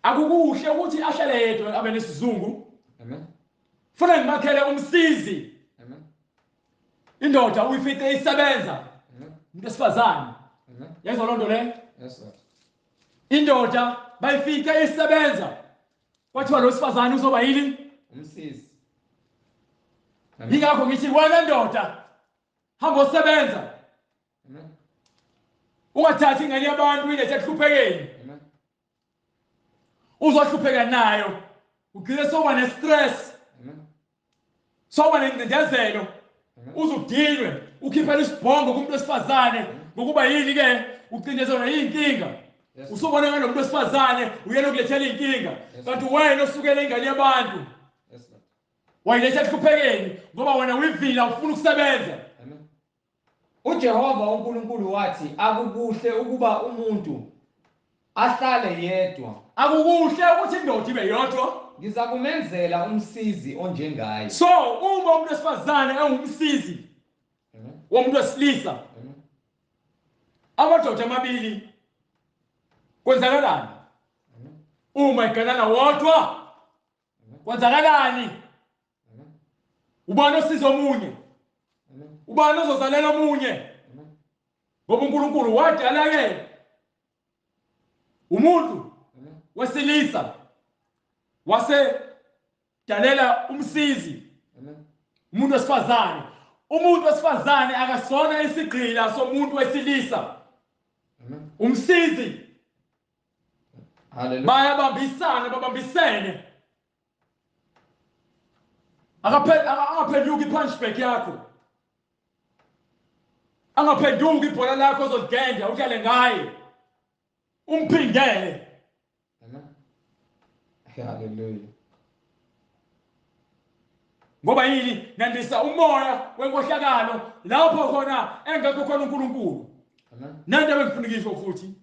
Speaker 2: akukuhle ukuthi ahlale yedwa abe nesizungu.
Speaker 1: Amen.
Speaker 2: Funa ngimakhele umsizi.
Speaker 1: Amen.
Speaker 2: Indoda uyifice isebenza.
Speaker 1: Amen.
Speaker 2: Umuntu wesifazane.
Speaker 1: Amen.
Speaker 2: Yezwa lonto le?
Speaker 1: Yes sir.
Speaker 2: Indoda bayifice isebenza. Kwathiwa lo sifazane uzoba yini?
Speaker 1: Umsizi.
Speaker 2: Yingakho ngithi wena ndoda hamba osebenza.
Speaker 1: Amen.
Speaker 2: Ungathathi ingane yabantu uyilethe ekuhluphekeni.
Speaker 1: Amen.
Speaker 2: Uzohlupheka nayo. Ugcine soba ne-stress.
Speaker 1: Amen.
Speaker 2: Soba nengcindezelo. Uzudinwe, ukhiphela isibhongo kumuntu wesifazane ngokuba yini ke ucindezelwa yinkinga. Usubona ngalo muntu wesifazane uyena okulethela inkinga. Kanti wena osukela ingane yabantu.
Speaker 1: Yes Lord.
Speaker 2: Wayiletha ekuhluphekeni ngoba wena uyivila ufuna ukusebenza.
Speaker 1: Amen. uJehova uNkulunkulu wathi akukuhle ukuba umuntu ahlale yedwa.
Speaker 2: Akukuhle ukuthi indoda ibe yodwa.
Speaker 1: Ngizakumenzela umsizi onjengaye.
Speaker 2: So uma umuntu wesifazane engumsizi womuntu wesilisa, amadoda amabili kwenzakalani? Uma iganana wodwa kwenzakalani? Ubani osiza omunye? Ubani ozozalela omunye? Ngoba uNkulunkulu wadala ke umuntu wesilisa wase dalela umsizi umuntu wesifazane. Umuntu wesifazane akasona isigqila somuntu wesilisa. Umsizi.
Speaker 1: Hallelujah.
Speaker 2: Bayabambisana, babambisene. Angaphenduki i-punchback yakho. Angaphenduki ibhola lakho ozoligenda udlale ngaye. Umphindele.
Speaker 1: Amen. Hallelujah.
Speaker 2: Ngoba yini? Nandisa umoya wenkohlakalo lapho khona engekho khona uNkulunkulu.
Speaker 1: Amen.
Speaker 2: Nento ebengifuna ukuyisho futhi.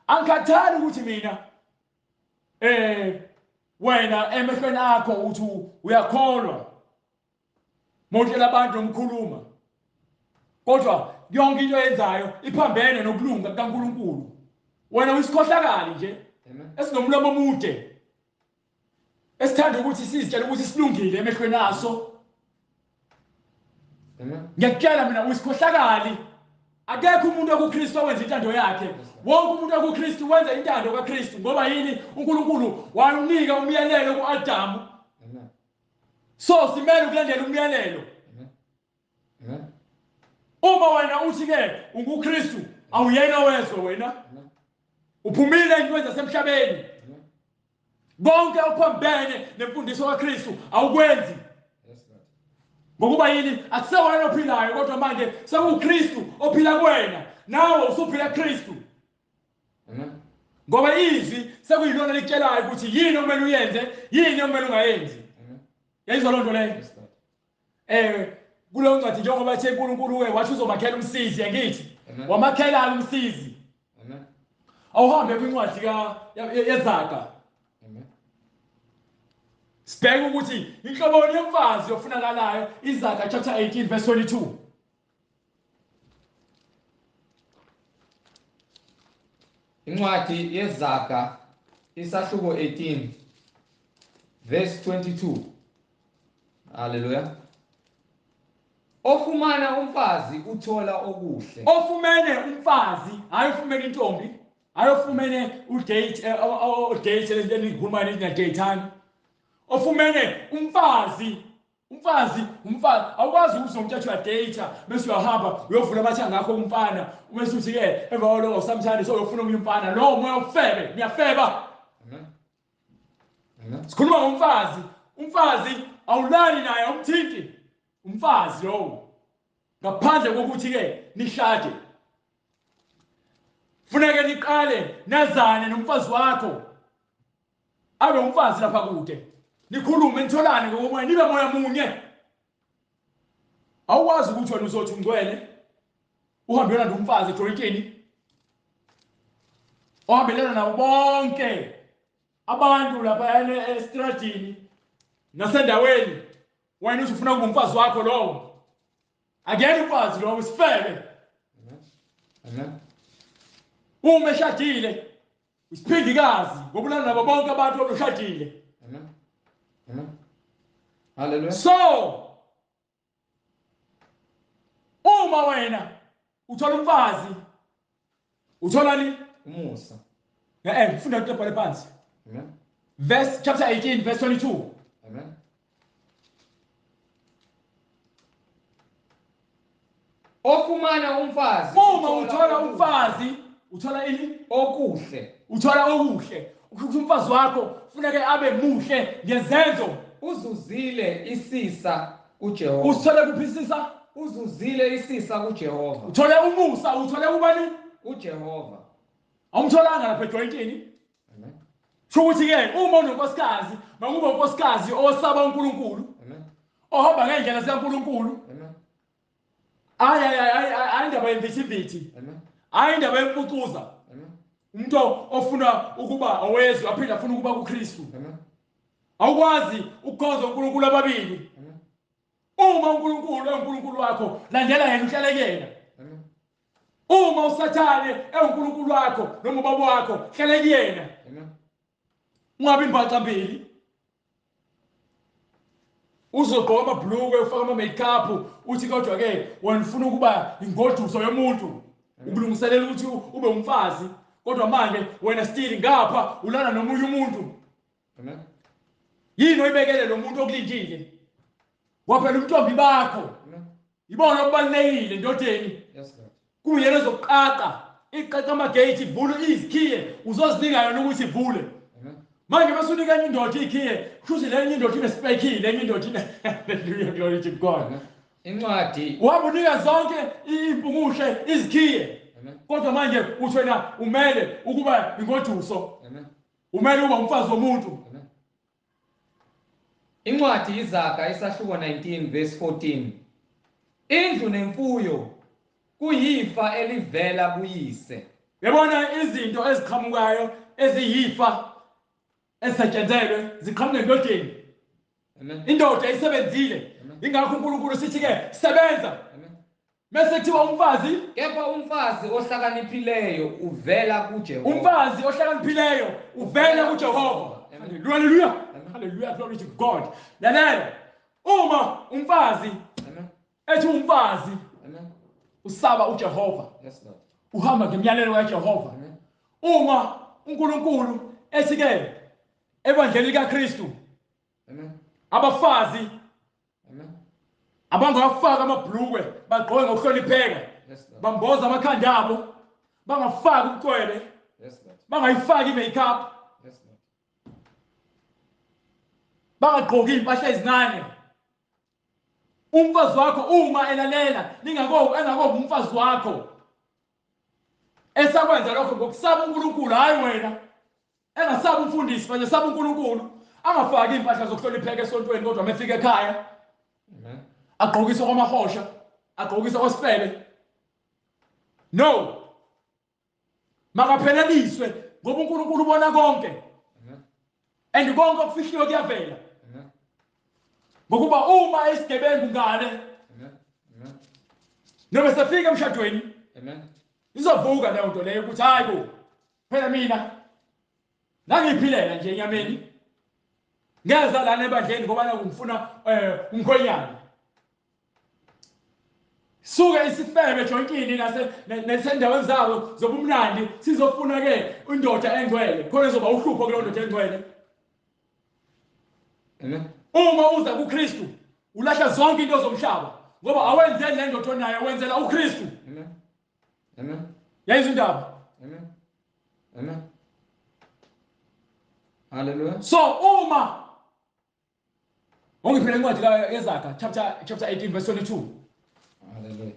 Speaker 2: Angikhathali ukuthi mina wena emehlweni akho uthi uyakholwa. Motshela abantu nomkhuluma. Kodwa yonke into oyenzayo iphambene nokulunga kukaNkulunkulu. Wena uyisikhohlakali nje.
Speaker 1: Amen.
Speaker 2: Esinomlomo omude. Esithanda ukuthi sizitshele ukuthi silungile emehlweni aso.
Speaker 1: Amen.
Speaker 2: Ngiyakutshela mina uyisikhohlakali. Akekho umuntu okuKristu owenza intando yakhe. Wonke umuntu okuKristu wenza intando kaKristu ngoba yini? uNkulunkulu wawunika umyalelo kuAdamu.
Speaker 1: Amen.
Speaker 2: So simele ukulandela umyalelo.
Speaker 1: Amen. Amen.
Speaker 2: Uma wena uthi ke unguKristu, awuyena owezwe wena.
Speaker 1: Amen.
Speaker 2: Uphumile entweni zasemhlabeni.
Speaker 1: Amen.
Speaker 2: Konke okuphambene nemfundiso kaKristu awukwenzi.
Speaker 1: Yes, Lord.
Speaker 2: Ngokuba yini? Akusewena ophilayo kodwa manje sekuwuKristu ophila kuwena. Nawe usuphila kuKristu.
Speaker 1: Amen.
Speaker 2: Ngoba izwi sekuyilona likutshelayo ukuthi yini okumele uyenze, yini okumele ungayenzi.
Speaker 1: Amen.
Speaker 2: Yayizwa loo nto leyo?
Speaker 1: Yes, Lord.
Speaker 2: Kuleyo ncwadi njengoba ethe uNkulunkulu ke wathi uzomakhela umsizi, angithi?
Speaker 1: Amen.
Speaker 2: Wamakhela umsizi.
Speaker 1: Amen.
Speaker 2: Awuhambe kwincwadi ka yeZaga.
Speaker 1: Amen.
Speaker 2: Sibheke ukuthi inhlobo yomfazi ofunakalayo, iZaga chapter 18 verse 22.
Speaker 1: Incwadi yeZaga isahluko 18 verse 22. Hallelujah. Ofumana umfazi uthola okuhle.
Speaker 2: Ofumene umfazi, hayi ufumene intombi, hayi ofumene udate, udate lenikhuluma nithi date. Ofumene umfazi, umfazi, umfazi, awukwazi ukuthi unomthetho ya data bese uyahamba uyovula amathanga akho umfana, bese uthi ke emva kwaloko usamthanda so uyofuna omunye umfana. Lo moya ufebe, niyafeba.
Speaker 1: Amen. Amen.
Speaker 2: Sikhuluma ngomfazi, umfazi awulali naye, awumthinti umfazi lowo ngaphandle kokuthi ke nishade. Funeke niqale nazane nomfazi wakho, abe umfazi lapha kude, nikhulume nitholane ngokomoya, nibe moya munye. Awukwazi ukuthi wena uzothi ungcwele uhambe yolanda umfazi ejoyintini ohambelana nabo bonke abantu lapha estradini nasendaweni, wena uthi ufuna kuba umfazi wakho lowo. Akuyena umfazi lowo, isifebe.
Speaker 1: Amen. Amen.
Speaker 2: Uma eshadile isiphindikazi ngobulala nabo bonke abantu abashadile.
Speaker 1: Amen. Amen. Hallelujah.
Speaker 2: So uma wena uthola umfazi, uthola ni?
Speaker 1: Umusa.
Speaker 2: Funda into ebhale phansi.
Speaker 1: Amen.
Speaker 2: Verse chapter 18 verse 22.
Speaker 1: Amen. Ofumana umfazi,
Speaker 2: Uma uthola umfazi, uthola ini?
Speaker 1: Okuhle.
Speaker 2: Uthola okuhle. Ukuthi umfazi wakho funeke abe muhle ngezenzo.
Speaker 1: Uzuzile isisa kuJehova.
Speaker 2: Usithole kuphi isisa?
Speaker 1: Uzuzile isisa kuJehova.
Speaker 2: Uthole umusa, uthole kubani?
Speaker 1: KuJehova.
Speaker 2: Awumtholanga lapha ejoyintini.
Speaker 1: Amen.
Speaker 2: Sho ukuthi ke uma unonkosikazi, makube unkosikazi osaba uNkulunkulu.
Speaker 1: Amen.
Speaker 2: Ohamba ngendlela zikaNkulunkulu.
Speaker 1: Amen.
Speaker 2: Hayi, hayi, hayi, hayi, indaba yemvithivithi.
Speaker 1: Amen.
Speaker 2: Hayi indaba yempucuza.
Speaker 1: Amen.
Speaker 2: Umuntu ofuna ukuba owezwe aphinde afuna ukuba kuKristu.
Speaker 1: Amen.
Speaker 2: Awukwazi ukukhonza uNkulunkulu ababili.
Speaker 1: Amen.
Speaker 2: Uma uNkulunkulu enguNkulunkulu wakho, landela yena uhlale kuyena.
Speaker 1: Amen.
Speaker 2: Uma uSathane enguNkulunkulu wakho noma ubaba wakho, hlale kuyena.
Speaker 1: Amen.
Speaker 2: Ungabi imbaxa mbili. Uzogqoka amabhlukwe, ufake ama-makeup, uthi kodwa ke wena ufuna ukuba ingoduso yomuntu, ukulungiselela ukuthi ube umfazi, kodwa manje wena still ngapha ulala nomunye umuntu.
Speaker 1: Amen.
Speaker 2: Yini oyibekele lo muntu okulindile? Waphela umntombi bakho.
Speaker 1: Amen.
Speaker 2: Ibona okubalulekile ndodeni.
Speaker 1: Yes, Lord.
Speaker 2: Kuyena ozoqaqa, iqaqa amagate, ivule izikhiye, uzozinika yona ukuthi ivule.
Speaker 1: Amen.
Speaker 2: Manje bese unika enye indoda ikhiye, kusho ukuthi le enye indoda inesipekile, le enye indoda ine Hallelujah, glory to God.
Speaker 1: Amen. Incwadi.
Speaker 2: Uhamba unika zonke impungushe izikhiye.
Speaker 1: Amen.
Speaker 2: Kodwa manje uthi wena umele ukuba ingoduso.
Speaker 1: Amen.
Speaker 2: Umele ukuba umfazi womuntu.
Speaker 1: Amen. Incwadi iZaga isahluko 19 verse 14. Indlu nemfuyo kuyifa elivela kuyise.
Speaker 2: Yabona izinto eziqhamukayo eziyifa ezisetshenzelwe ziqhamuka endodeni.
Speaker 1: Amen.
Speaker 2: Indoda isebenzile.
Speaker 1: Amen.
Speaker 2: Ingakho uNkulunkulu sithi ke sebenza.
Speaker 1: Amen.
Speaker 2: Mase kuthiwa umfazi,
Speaker 1: Kepha umfazi ohlakaniphileyo uvela kuJehova.
Speaker 2: Umfazi ohlakaniphileyo uvela kuJehova.
Speaker 1: Amen.
Speaker 2: Hallelujah.
Speaker 1: Amen.
Speaker 2: Hallelujah, glory to God. Lalela, uma umfazi ethi umfazi usaba uJehova.
Speaker 1: Yes, Lord.
Speaker 2: Uhamba ngemiyalelo kaJehova. Uma uNkulunkulu ethi ke ebandleni likaKristu,
Speaker 1: Amen.
Speaker 2: Abafazi
Speaker 1: Amen.
Speaker 2: abangawafaka amabhlukwe bagqoke ngokuhlonipheka.
Speaker 1: Yes, Lord.
Speaker 2: Bamboza amakhanda abo, bangafaki ubucwebe,
Speaker 1: Yes, Lord.
Speaker 2: bangayifaki i-makeup,
Speaker 1: Yes, Lord.
Speaker 2: bangagqoki impahla ezincane. Umfazi wakho uma elalela, ningako engakobi umfazi wakho esakwenza lokho ngokusaba uNkulunkulu, hayi wena engasaba umfundisi manje saba uNkulunkulu, angafaki impahla zokuhlonipheka esontweni, kodwa mefika ekhaya
Speaker 1: Amen.
Speaker 2: agqokiswe kwamahosha, agqokiswe kwasifebe. No, makapheleliswe ngoba uNkulunkulu ubona konke.
Speaker 1: Amen.
Speaker 2: And konke okufihliwe kuyavela.
Speaker 1: Amen.
Speaker 2: Ngokuba uma isigebengu ngale
Speaker 1: Amen. Amen.
Speaker 2: noma sefika emshadweni,
Speaker 1: Amen.
Speaker 2: izovuka leyo nto leyo ukuthi hayi bo, phela mina ngangiphilela nje enyameni, ngeza lana ebandleni ngoba ngifuna umkhwenyana. Suke isifebe jointini nasendaweni zabo zobumnandi, sizofuna ke indoda engcwele, khona izoba uhlupho kuleyo ndoda engcwele.
Speaker 1: Amen.
Speaker 2: Uma uza kuKristu ulahla zonke into zomhlaba, ngoba awenzeli le ndoda onayo, wenzela uKristu.
Speaker 1: Amen. Amen.
Speaker 2: Yayizwa indaba?
Speaker 1: Amen. Amen. Hallelujah.
Speaker 2: So uma ongiphele incwadi kaYezaga chapter 18 verse 22.
Speaker 1: Hallelujah.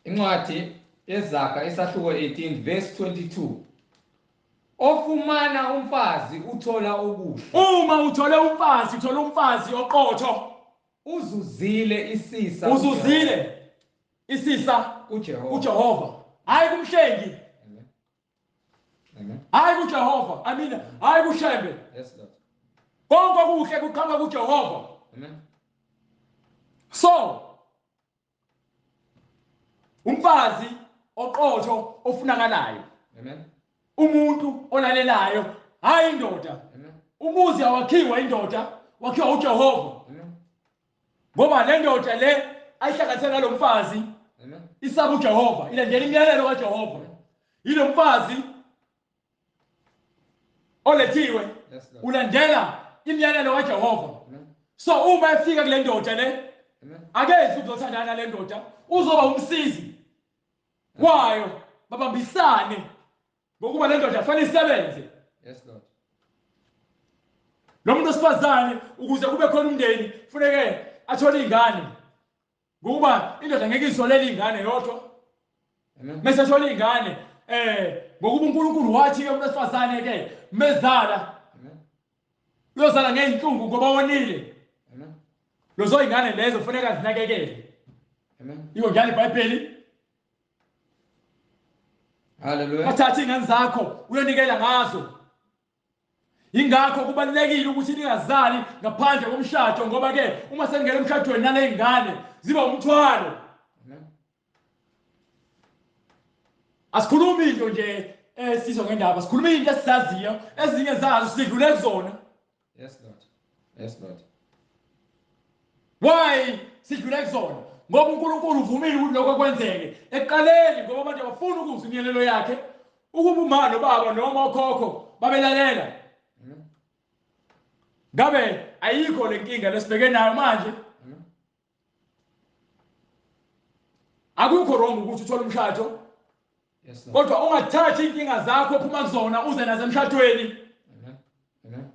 Speaker 1: Incwadi yeZaga isahluko 18 verse 22. Ofumana umfazi uthola okuhle.
Speaker 2: Uma uthole umfazi, uthola umfazi oqotho.
Speaker 1: Uzuzile isisa.
Speaker 2: Uzuzile isisa
Speaker 1: kuJehova.
Speaker 2: kuJehova. Hayi kumhlengi.
Speaker 1: Amen. Amen.
Speaker 2: Hayi kuJehova. Amina. Hayi kuShembe.
Speaker 1: Yes, Lord.
Speaker 2: Konke okuhle kuqhamuka kuJehova.
Speaker 1: Amen.
Speaker 2: So umfazi oqotho ofunakalayo.
Speaker 1: Amen.
Speaker 2: Umuntu olalelayo, hayi indoda.
Speaker 1: Amen.
Speaker 2: Umuzi awakhiwa indoda, wakhiwa uJehova.
Speaker 1: Amen.
Speaker 2: Ngoba le ndoda le ayihlanganise nalomfazi
Speaker 1: Amen.
Speaker 2: isaba uJehova, ilandela imiyalelo kaJehova. Yilo mfazi olethiwe
Speaker 1: Yes, Lord.
Speaker 2: ulandela imiyalelo kaJehova.
Speaker 1: Amen.
Speaker 2: So uma efika kule ndoda le,
Speaker 1: Amen.
Speaker 2: akezi ukuzothandana nale ndoda, uzoba umsizi wayo, babambisane ngokuba le ndoda fanele isebenze.
Speaker 1: Yes, Lord.
Speaker 2: Lo muntu osifazane ukuze kube khona umndeni kufuneke athole ingane, ngokuba indoda ngeke izolele ingane yodwa.
Speaker 1: Amen.
Speaker 2: Mase athole ingane, ngokuba uNkulunkulu wathi ke umuntu osifazane ke mezala
Speaker 1: Amen.
Speaker 2: uyozala ngeenhlungu ngoba wonile.
Speaker 1: Amen.
Speaker 2: Lezo ingane lezo kufuneka zinakekele.
Speaker 1: Amen.
Speaker 2: Iko njalo iBhayibheli.
Speaker 1: Hallelujah.
Speaker 2: Bathatha ingane zakho uyonikela ngazo. Ingakho kubalulekile ukuthi ningazali ngaphandle komshado, ngoba ke uma seningena emshadweni nale ingane ziba umthwalo.
Speaker 1: Amen.
Speaker 2: Asikhulumi into nje esizwa ngendaba, sikhuluma into esizaziyo, ezinye zazo sidlule kuzona.
Speaker 1: Yes, Lord. Yes, Lord.
Speaker 2: Why sidlule kuzona? Ngoba uNkulunkulu uvumile ukuthi lokho kwenzeke ekuqaleni, ngoba abantu abafuni ukuzwa imiyalelo yakhe. Ukuba uma nobaba noma okhokho babelalela,
Speaker 1: Amen.
Speaker 2: ngabe ayikho le nkinga lesibheke nayo manje.
Speaker 1: Amen.
Speaker 2: Akukho wrong ukuthi uthole umshado,
Speaker 1: Yes, Lord.
Speaker 2: kodwa ungathathi inkinga zakho phuma kuzona uze nazo emshadweni.
Speaker 1: Amen. Amen.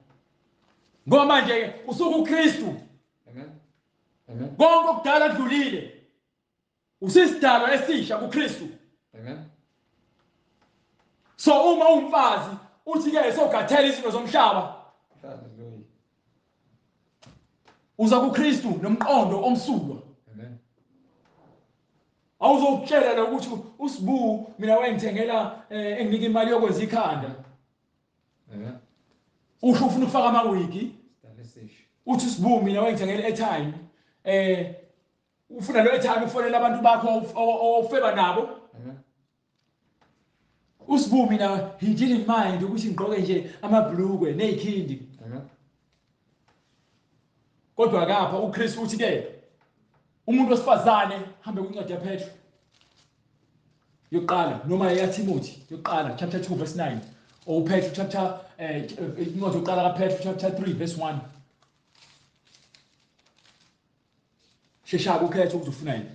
Speaker 2: Ngoba manje usuku uKristu.
Speaker 1: Amen. Amen.
Speaker 2: Konke okudala kudlulile. Usisidalwa esisha kuKristu.
Speaker 1: Amen.
Speaker 2: So uma umfazi uthi ke sogathela izinto zomhlaba,
Speaker 1: Hallelujah.
Speaker 2: uza kuKristu nomqondo omsulwa.
Speaker 1: Amen.
Speaker 2: Awuzokutshela la ukuthi uSibu mina wayengithengela enginika imali yokwenza ikhanda.
Speaker 1: Amen.
Speaker 2: Usho ufuna ukufaka amawigi,
Speaker 1: Sidalesisho.
Speaker 2: uthi uSibu mina wayengithengela airtime. Ufuna lo airtime ufonela abantu bakho ofeba nabo.
Speaker 1: Amen.
Speaker 2: uSibu mina he didn't mind ukuthi ngigqoke nje amabhlukwe nezikhindi.
Speaker 1: Amen.
Speaker 2: Kodwa kapha uKristu uthi ke umuntu wesifazane hambe kwincwadi yaPetru yokuqala noma eyaTimothy yokuqala chapter 2 verse 9 or uPetru chapter incwadi yokuqala kaPetru chapter 3 verse 1. Shesha ukhethe ukuthi ufuna yini.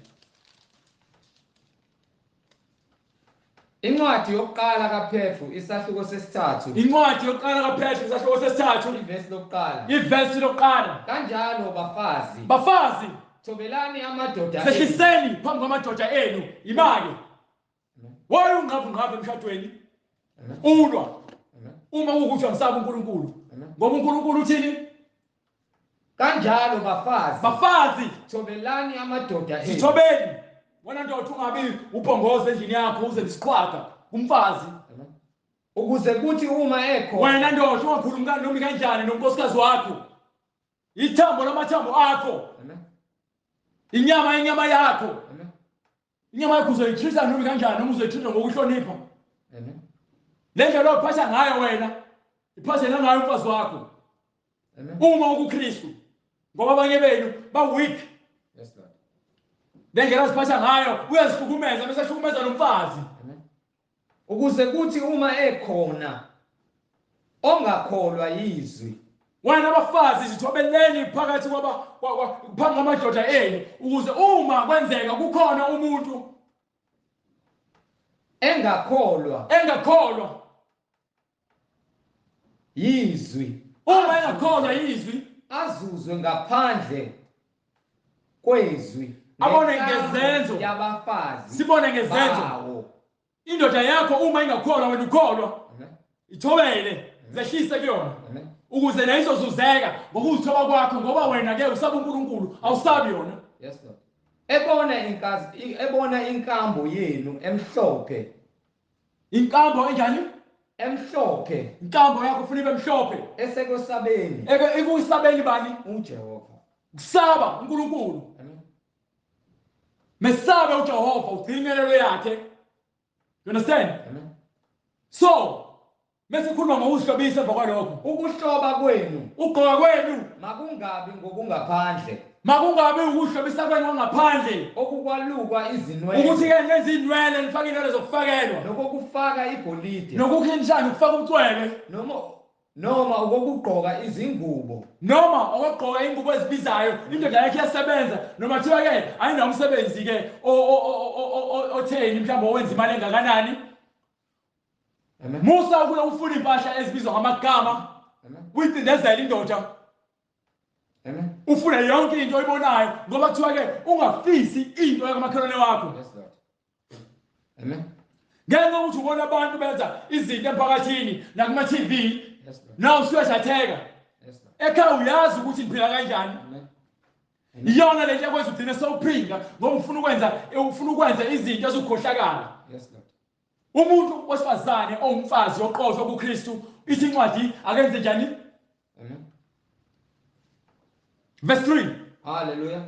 Speaker 1: Incwadi yokuqala kaPetru isahluko sesithathu.
Speaker 2: Incwadi yokuqala kaPetru isahluko sesithathu.
Speaker 1: Ivesi lokuqala.
Speaker 2: Ivesi lokuqala.
Speaker 1: Kanjalo bafazi.
Speaker 2: Bafazi.
Speaker 1: Thobelani amadoda
Speaker 2: enu. Sehliseni phambi kwamadoda enu. Imake. Waye ungqavu emshadweni. Ulwa. Uma kuwukuthi amsaba uNkulunkulu. Ngoba uNkulunkulu uthini?
Speaker 1: Kanjalo bafazi.
Speaker 2: Bafazi.
Speaker 1: Thobelani amadoda
Speaker 2: enu. Thobeni. Wena ndoda ungabi ubhongoza endlini yakho uze isiqhwaga kumfazi.
Speaker 1: Ukuze kuthi uma ekhona.
Speaker 2: Wena ndoda ungakhulumi noma kanjani nonkosikazi wakho. Ithambo lamathambo akho. Inyama inyama yakho. Inyama yakho uzoyitreat noma kanjani noma uzoyitreat ngokuhlonipha. Le ndlela ophatha ngayo wena iphathe nangayo umfazi wakho. Uma ukuKristu ngoba abanye benu ba weak.
Speaker 1: Yes Lord.
Speaker 2: Le ndlela aziphatha ngayo uyazihlukumeza bese ehlukumeza nomfazi.
Speaker 1: Ukuze kuthi uma ekhona ongakholwa yizwi.
Speaker 2: Wena abafazi zithobeleni phakathi kwaba phambi kwamadoda enu ukuze uma kwenzeka kukhona umuntu
Speaker 1: engakholwa yizwi,
Speaker 2: uma engakholwa yizwi
Speaker 1: azuzwe ngaphandle kwezwi,
Speaker 2: abone ngezenzo
Speaker 1: yabafazi,
Speaker 2: sibone ngezenzo. Indoda yakho uma ingakholwa wena ukholwa, ithobele, zehlise kuyona ukuze nayo izozuzeka ngokuzithoba kwakho, ngoba wena ke usaba uNkulunkulu, awusabi yona.
Speaker 1: Yes Lord. Ebona inkambo yenu emhlophe.
Speaker 2: Inkambo enjani?
Speaker 1: Emhlophe.
Speaker 2: Inkambo yakho ufuna ibe mhlophe.
Speaker 1: Esekusabeni.
Speaker 2: Ekusabeni bani?
Speaker 1: uJehova.
Speaker 2: Kusaba uNkulunkulu. Mesabe uJehova, ugcine imiyalelo yakhe. You understand?
Speaker 1: Amen.
Speaker 2: So, mase khuluma ngokuhlobisa emva kwalokho.
Speaker 1: Ukuhloba kwenu,
Speaker 2: ugqoka kwenu
Speaker 1: makungabi ngokungaphandle.
Speaker 2: Makungabi ukuhlobisa kwenu ngaphandle,
Speaker 1: okukwalukwa izinwele.
Speaker 2: Ukuthi ke nenze inwele, nifake inwele zokufakelwa.
Speaker 1: Nokufaka igolide.
Speaker 2: Nokukhinjana ukufaka ucwebe.
Speaker 1: Noma ukugqoka izingubo.
Speaker 2: Noma ukugqoka ingubo ezibizayo. Indoda yakhe iyasebenza noma kuthiwa ke ayinawo umsebenzi ke otheni mhlawumbe owenza imali engakanani. Musa ukufuna impahla ezibizwa ngamagama. Uyicindezela indoda. Ufuna yonke into oyibonayo ngoba kuthiwa ke ungafisi into yakamakhelwane wakho.
Speaker 1: Yes Lord. Amen.
Speaker 2: Ngenxa yokuthi ubona abantu benza izinto emphakathini nakuma TV. Naw usuyashatheka. Ekhaya uyazi ukuthi niphila kanjani. Iyona le nto ekwenza ugcine sewuphinga ngoba ufuna ukwenza izinto ezikhohlakala.
Speaker 1: Yes Lord.
Speaker 2: Umuntu wesifazane owumfazi oqotho kuKristu ithi incwadi akenze njani?
Speaker 1: Amen.
Speaker 2: Verse 3.
Speaker 1: Hallelujah.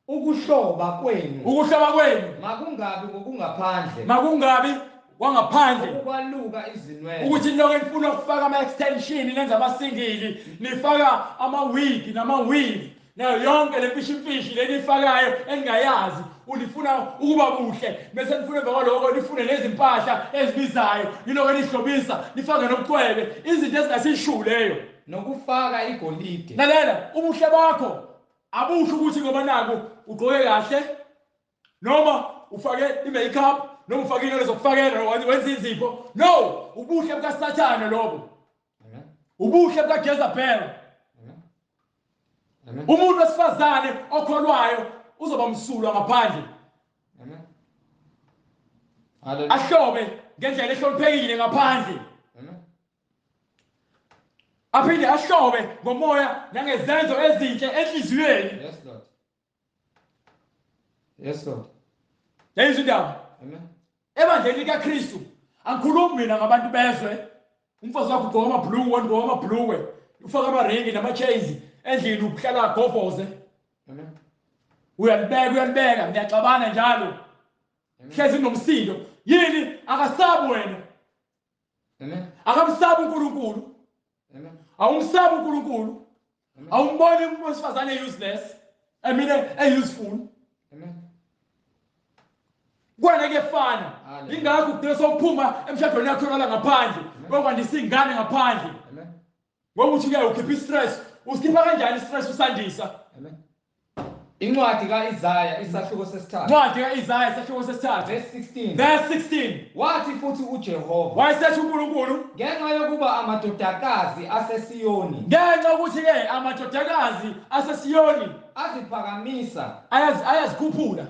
Speaker 1: Ukuhloba kwenu.
Speaker 2: Ukuhloba kwenu
Speaker 1: makungabi ngokungaphandle.
Speaker 2: Makungabi wangaphandle.
Speaker 1: Ukwaluka izinwele.
Speaker 2: Ukuthi nilokho nifuna ukufaka ama extension nenza amasingili, nifaka ama wig nama weave. Nayo yonke le mfishi lenifakayo engingayazi, ulifuna ukuba buhle bese nifuna emva kwaloko nifune nezimpahla ezibizayo, nilokho nihlobisa nifake nobucwebe, izinto ezingasishu leyo.
Speaker 1: Nokufaka igolide.
Speaker 2: Lalela, ubuhle bakho abusho ukuthi ngoba naku ugqoke kahle noma ufake i-makeup noma ufake into zokufakela wenza izipho. No, ubuhle bukaSathane lobo. Ubuhle bukaJezebel. Umuntu wesifazane okholwayo uzoba msulwa ngaphandle.
Speaker 1: Amen.
Speaker 2: Ahlobe ngendlela ehloniphekile ngaphandle.
Speaker 1: Amen.
Speaker 2: Aphinde ahlobe ngomoya nangezenzo ezinhle enhliziyweni.
Speaker 1: Yes Lord. Yes Lord.
Speaker 2: Yayizwa indaba?
Speaker 1: Amen.
Speaker 2: Ebandleni likaKristu angikhulumi mina ngabantu bezwe. Umfazi wakho ugqoka amabhluwe, ugqoka amabhluwe, ufaka amaringi nama-chains endlini, uhlala agovoze.
Speaker 1: Amen.
Speaker 2: Uyalibeka, niyaxabana njalo. Hlezi nomsindo. Yini? Akasabi wena.
Speaker 1: Amen.
Speaker 2: Akamsabi uNkulunkulu.
Speaker 1: Amen.
Speaker 2: Awumsabi uNkulunkulu. Awumboni umuntu wesifazane useless, I mean useful.
Speaker 1: Amen.
Speaker 2: Kuwena kuyefana.
Speaker 1: Hallelujah.
Speaker 2: Ingakho ugcina sowuphuma emshadweni yakho uyolala ngaphandle, uyokwandisa iy'ngane ngaphandle.
Speaker 1: Amen.
Speaker 2: Ngoba uthi-ke ukhipha i-stress. Usikhipha kanjani i-stress usandisa?
Speaker 1: Amen. Incwadi kaIsaya isahluko sesithathu.
Speaker 2: Incwadi ka-Isaya isahluko sesithathu.
Speaker 1: Verse 16.
Speaker 2: Verse 16.
Speaker 1: Wathi futhi uJehova,
Speaker 2: Wayesethi uNkulunkulu,
Speaker 1: ngenxa yokuba amadodakazi aseSiyoni
Speaker 2: ngenxa yokuthi-ke amadodakazi aseSiyoni
Speaker 1: aziphakamisa,
Speaker 2: ayazikhuphula,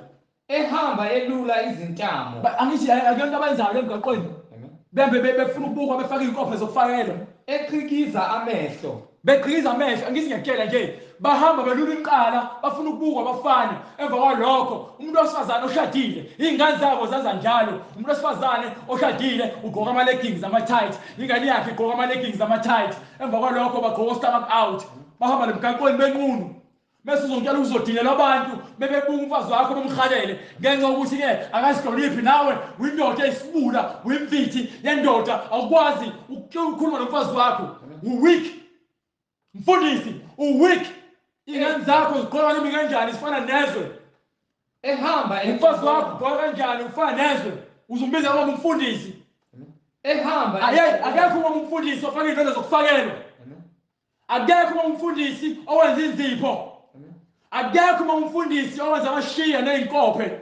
Speaker 1: ehamba elula izintamo.
Speaker 2: Angithi akuyonto abayenzayo emgaqweni.
Speaker 1: Amen.
Speaker 2: Bembe befuna ukubukwa, befaka iy'nkophe zokufakelwa,
Speaker 1: Eqhikiza amehlo,
Speaker 2: beqhikiza amehlo. Angithi ngiyakutshela nje, bahamba belula inqala, bafuna ukubukwa abafana. Emva kwalokho umuntu wesifazane oshadile, iy'ngane zabo zaza njalo. Umuntu wesifazane oshadile ugqoka ama-leggings ama-tight, ingane yakhe igqoka ama-leggings ama-tight. Emva kwalokho bagqoka o-stomach out, bahamba nemgaqweni benqunu. Bese uzongitshela uzodinelwa abantu bebebuka umfazi wakho bemhalele ngenxa yokuthi-ke akazihloniphi. Nawe uyindoda eyisibula, uyimfithi yendoda, awukwazi ukukhuluma nomfazi wakho. U-weak mfundisi, u-weak. Iy'ngane zakho zigqoka noma kanjani, zifana nezwe.
Speaker 1: Ehamba
Speaker 2: Umfazi wakho ugqoka kanjani, ufana nezwe. Uzombiza ngoba umfundisi.
Speaker 1: Ehamba
Speaker 2: Akekho uma umfundisi ofaka iy'nwele zokufakelwa. Akekho uma umfundisi owenza inzipho. Akekho uma umfundisi owenza amashiya ney'nkophe.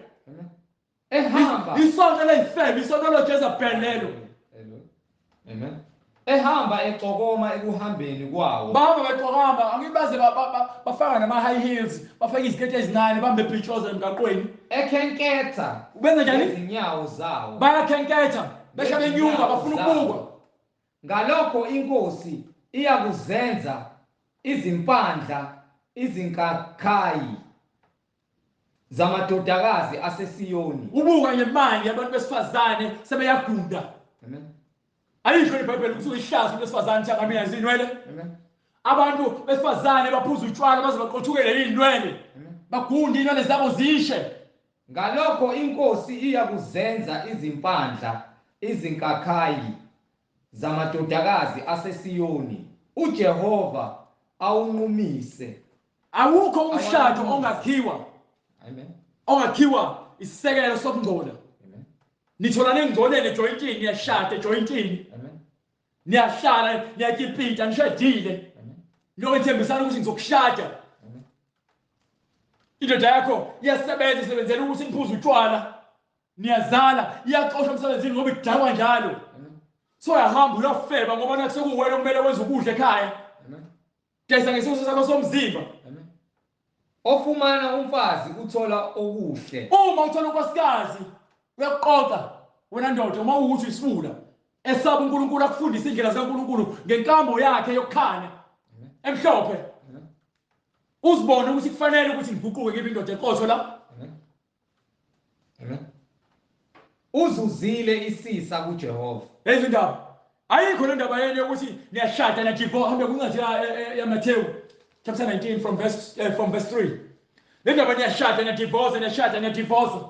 Speaker 1: Ehamba
Speaker 2: Isonto ley'febe, isonto loJezebel lelo.
Speaker 1: Amen. Ehamba exokoma ekuhambeni kwawo.
Speaker 2: Bahamba bexokama, angibaze bafaka nama-high heels, bafake iziketi ezincane, bambe bhitshoza emgaqweni.
Speaker 1: Ekhenketha
Speaker 2: Benza njani?
Speaker 1: ngezinyawo zawo.
Speaker 2: Bayakhenketha, besha benyuka, bafuna ukubukwa.
Speaker 1: Ngalokho inkosi iyakuzenza izimpandla izinkakhayi zamadodakazi aseSiyoni.
Speaker 2: Ubuka nje manje abantu besifazane sebeyagunda.
Speaker 1: Amen.
Speaker 2: Ayisho iBhayibheli ukuthi uyihlazo umuntu wesifazane ukuthi angabi nazo iy'nwele.
Speaker 1: Amen.
Speaker 2: Abantu besifazane baphuza utshwala baze baqothukele iy'nwele.
Speaker 1: Amen.
Speaker 2: Bagunde iy'nwele zabo zishe.
Speaker 1: Ngalokho inkosi iyakuzenza izimpandla izinkakhayi zamadodakazi aseSiyoni, uJehova awunqumise.
Speaker 2: Awukho umshado ongakhiwa.
Speaker 1: Amen.
Speaker 2: Ongakhiwa isisekelo sokungcola.
Speaker 1: Amen.
Speaker 2: Nitholana engcoleni ejoyintini, niyashada ejoyintini.
Speaker 1: Amen.
Speaker 2: Niyahlala, niyakipita, nishadile.
Speaker 1: Amen.
Speaker 2: Nilokhu nithembisana ukuthi ngizokushada.
Speaker 1: Amen.
Speaker 2: Indoda yakho iyasebenza, isebenzela ukuthi niphuze utshwala. Niyazala, iyaxoshwa emsebenzini ngoba idakwa njalo.
Speaker 1: Amen.
Speaker 2: So uyahamba uyofeba ngoba nakho sekuwena okumele wenze ukudla ekhaya.
Speaker 1: Amen.
Speaker 2: Dayisa ngesifiso sakho somzimba.
Speaker 1: Amen. Ofumana umfazi uthola okuhle.
Speaker 2: Uma uthola unkosikazi uyakuqoqa wena ndoda, uma uwukuthi uyisifula esaba uNkulunkulu, akufundise indlela zikaNkulunkulu ngenkambo yakhe yokukhanya emhlophe.
Speaker 1: Amen.
Speaker 2: Uzibone ukuthi kufanele ukuthi ngiguquke ngibe indoda eqotho la.
Speaker 1: Amen. Amen. Uzuzile isisa kuJehova.
Speaker 2: Lezi ndaba ayikho le ndaba yenu yokuthi niyashada niyadivorce. Hambe kwincwadi yaMathewu chapter 19 from verse 3. Le ndaba niyashada niyadivorce, niyashada niyadivorce.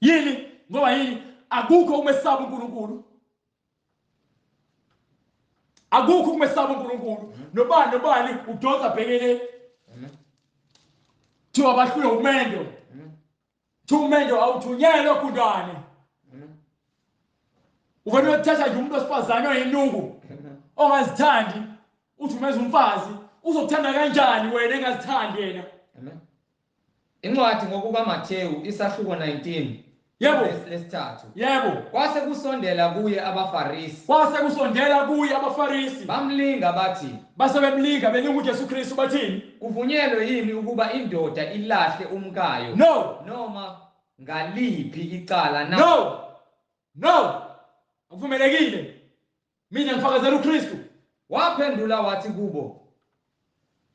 Speaker 2: Yini? Ngoba yini? Akukho ukumesaba uNkulunkulu. Akukho ukumesaba uNkulunkulu. Nobani nobani udonsa bhekele.
Speaker 1: Amen.
Speaker 2: Thiwa bahlulwe umendo.
Speaker 1: Amen.
Speaker 2: Thiwa umendo awuthunyelwa gundane.
Speaker 1: Amen.
Speaker 2: Uvele uyothatha nje umuntu wesifazane oyinuku
Speaker 1: Amen.
Speaker 2: ongazithandi, uthi umeza umfazi, uzokuthanda kanjani wena engazithandi yena?
Speaker 1: Amen. Incwadi ngokukaMathewu isahluko 19.
Speaker 2: Yebo.
Speaker 1: Verse lesithathu.
Speaker 2: Yebo.
Speaker 1: Kwase kusondela kuye abaFarisi.
Speaker 2: Kwase kusondela kuye abaFarisi.
Speaker 1: Bamlinga bathi,
Speaker 2: Base bemlinga belinga uJesu Kristu bathini?
Speaker 1: Kuvunyelwe yini ukuba indoda ilahle umkayo?
Speaker 2: No.
Speaker 1: Noma ngaliphi icala na?
Speaker 2: No. No. Akuvumelekile. Mina ngifakazela uKristu.
Speaker 1: Waphendula wathi kubo,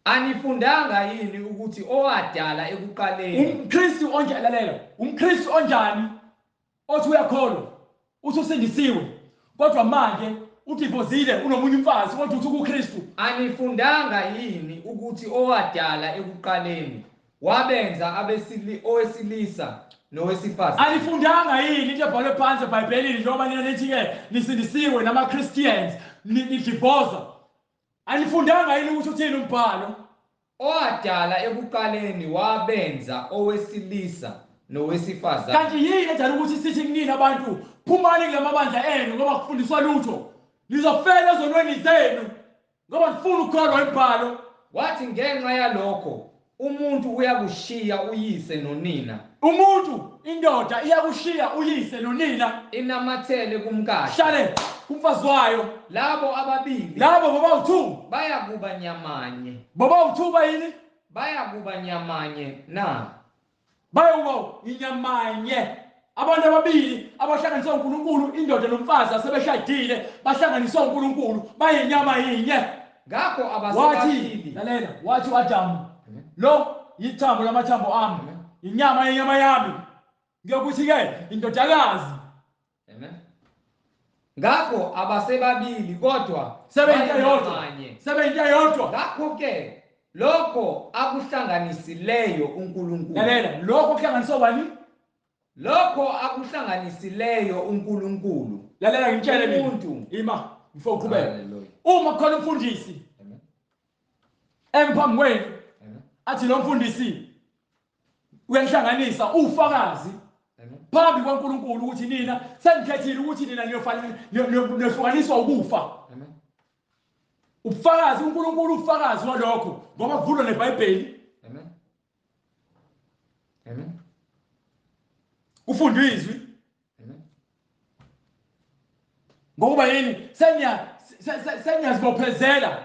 Speaker 1: anifundanga yini ukuthi owadala ekuqaleni?
Speaker 2: UmKristu onjani, lalela. UmKristu onjani othi uyakholwa, uthi usindisiwe, kodwa manje udivozile unomunye umfazi, kodwa uthi kuKristu.
Speaker 1: Anifundanga yini ukuthi owadala ekuqaleni wabenza owesilisa nowesifazane?
Speaker 2: Anifundanga yini into ebhalwe phansi eBhayibhelini, njengoba nina nithi-ke nisindisiwe nama-Christians, nidivoza? Anifundanga yini ukuthi uthini umbhalo?
Speaker 1: Owadala ekuqaleni wabenza owesilisa nowesifazane.
Speaker 2: Kanti yini edala ukuthi sithi kunini abantu phumani kulamabandla enu ngoba kufundiswa lutho. Nizofela ezonweni zenu ngoba nifuna ukukholwa imbhalo.
Speaker 1: Wathi ngenxa yalokho umuntu uyakushiya uyise nonina.
Speaker 2: Umuntu indoda iyakushiya uyise nonina
Speaker 1: inamathele kumkakhe.
Speaker 2: Hlale kumfazi wayo.
Speaker 1: Labo ababili.
Speaker 2: Labo boba u2
Speaker 1: bayakuba nyamanye.
Speaker 2: Boba u2 bayini?
Speaker 1: Bayakuba nyamanye na.
Speaker 2: Bayakuba inyamanye. Abantu ababili abahlanganiswa uNkulunkulu, indoda nomfazi asebeshadile, bahlanganiswa uNkulunkulu, bayinyama yinye.
Speaker 1: Ngakho abasebabili.
Speaker 2: Wathi, lalela, wathi uAdamu, lo yithambo lamathambo ami, inyama yenyama yami. Ngiyokuthi ke indodakazi.
Speaker 1: Amen. Ngakho abasebabili kodwa
Speaker 2: sebeyinto eyodwa. Sebeyinto eyodwa.
Speaker 1: Ngakho ke lokho akuhlanganisileyo uNkulunkulu.
Speaker 2: Lalela, lokho kuhlanganiswa bani?
Speaker 1: Lokho akuhlanganisileyo uNkulunkulu.
Speaker 2: Lalela ngitshele mina. Umuntu ima mfo uqhubeke. Uma kukhona umfundisi emphambi kwenu athi lo mfundisi uyanihlanganisa ufakazi phambi kwaNkulunkulu ukuthi nina senikhethile ukuthi nina niyohlukaniswa ukufa. Ubufakazi uNkulunkulu ufakazi walokho ngoba kuvulwa neBhayibheli.
Speaker 1: Amen. Amen.
Speaker 2: Ufundwe izwi.
Speaker 1: Amen.
Speaker 2: Ngokuba yini sengiyazibophezela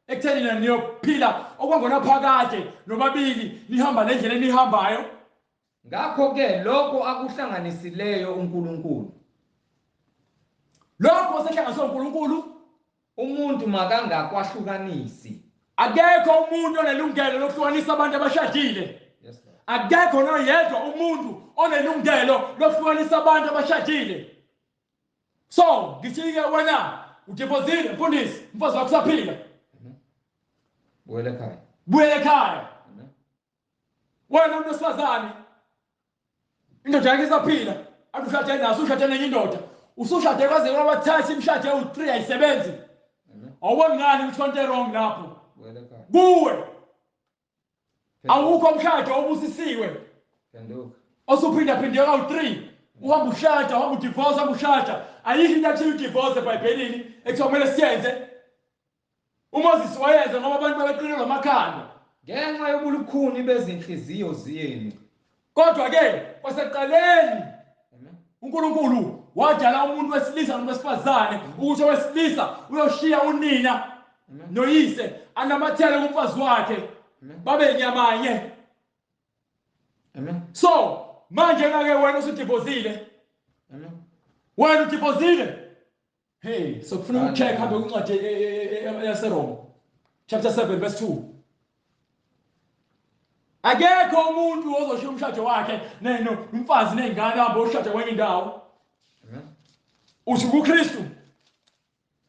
Speaker 2: ekutheni nina niyophila okwangonaphakade nobabili nihamba lendlela enihambayo.
Speaker 1: Ngakho ke lokho akuhlanganisileyo uNkulunkulu.
Speaker 2: Lokho osehlanganiswe uNkulunkulu
Speaker 1: umuntu makangakwahlukanisi.
Speaker 2: Akekho umuntu onelungelo lokuhlukanisa abantu abashadile.
Speaker 1: Yes, Lord.
Speaker 2: Akekho noyedwa umuntu onelungelo lokuhlukanisa abantu abashadile. So ngithi-ke wena udivozile mfundisi, umfazi wakho usaphila.
Speaker 1: Buyela ekhaya.
Speaker 2: Buyela ekhaya. Wena umuntu wesifazane indoda yakhe isaphila, athi ushade naso, ushade nenye indoda. Usushade kwaze kwabathatha imishado ewu-3 ayisebenzi. Awuboni ngani ukuthi konke wrong lapho? Kuwe. Awukho umshado obusisiwe. Osuphinda phindeka kawu-3. Uhamba ushada, uhamba udivorce, uhamba ushada. Ayikho into athi udivorce eBhayibhelini ekuthiwa kumele siyenze. uMoses wayenza ngoba abantu babeqinelwa amakhanda.
Speaker 1: Ngenxa yobulukhuni bezinhliziyo zenu.
Speaker 2: Kodwa ke kwasekuqaleni uNkulunkulu wadala umuntu wesilisa nomuntu wesifazane ukuthi owesilisa uyoshiya unina noyise anamathele kumfazi wakhe babe nyamanye.
Speaker 1: Amen.
Speaker 2: So manje ke wena usudivozile.
Speaker 1: Amen.
Speaker 2: Wena udivozile. Hey, so kufuna ukucheck hambe kwincwadi yaseRoma chapter 7 verse 2. Akekho umuntu ozoshiya umshado wakhe nomfazi nezingane ahambe oshada kwenye indawo.
Speaker 1: Amen.
Speaker 2: Uthi kuKristu.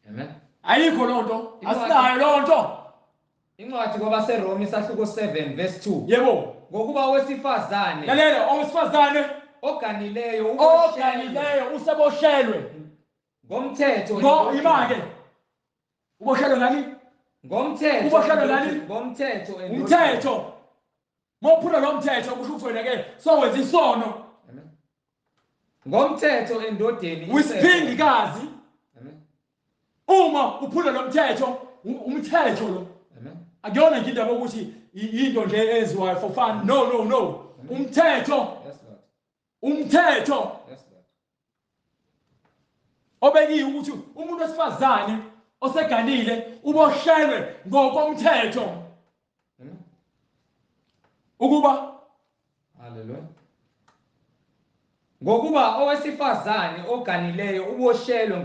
Speaker 1: Amen.
Speaker 2: Ayikho lonto, asinayo lonto.
Speaker 1: Incwadi kwabaseRoma isahluko 7 verse 2.
Speaker 2: Yebo.
Speaker 1: Ngokuba owesifazane.
Speaker 2: Lalela, owesifazane
Speaker 1: oganileyo
Speaker 2: useboshelwe
Speaker 1: ngomthetho.
Speaker 2: Ngo imake. Uboshelwe ngani?
Speaker 1: Ngomthetho.
Speaker 2: Uboshelwe ngani?
Speaker 1: Ngomthetho.
Speaker 2: Umthetho. Mawuphula lo mthetho kusho ukuthi wena ke sowenza isono.
Speaker 1: Amen. Ngomthetho endodeni
Speaker 2: uyisiphingikazi.
Speaker 1: Amen.
Speaker 2: Uma uphula lo mthetho, umthetho lo.
Speaker 1: Amen.
Speaker 2: Akuyona nje indaba ukuthi into nje eyenziwayo for fun. No, no, no. Umthetho.
Speaker 1: Yes, Lord.
Speaker 2: Umthetho.
Speaker 1: Yes, Lord.
Speaker 2: Obekiwe ukuthi umuntu wesifazane oseganile uboshelwe ngokomthetho.
Speaker 1: Amen.
Speaker 2: Ukuba
Speaker 1: haleluya. Ngokuba owesifazane oganileyo uboshelwe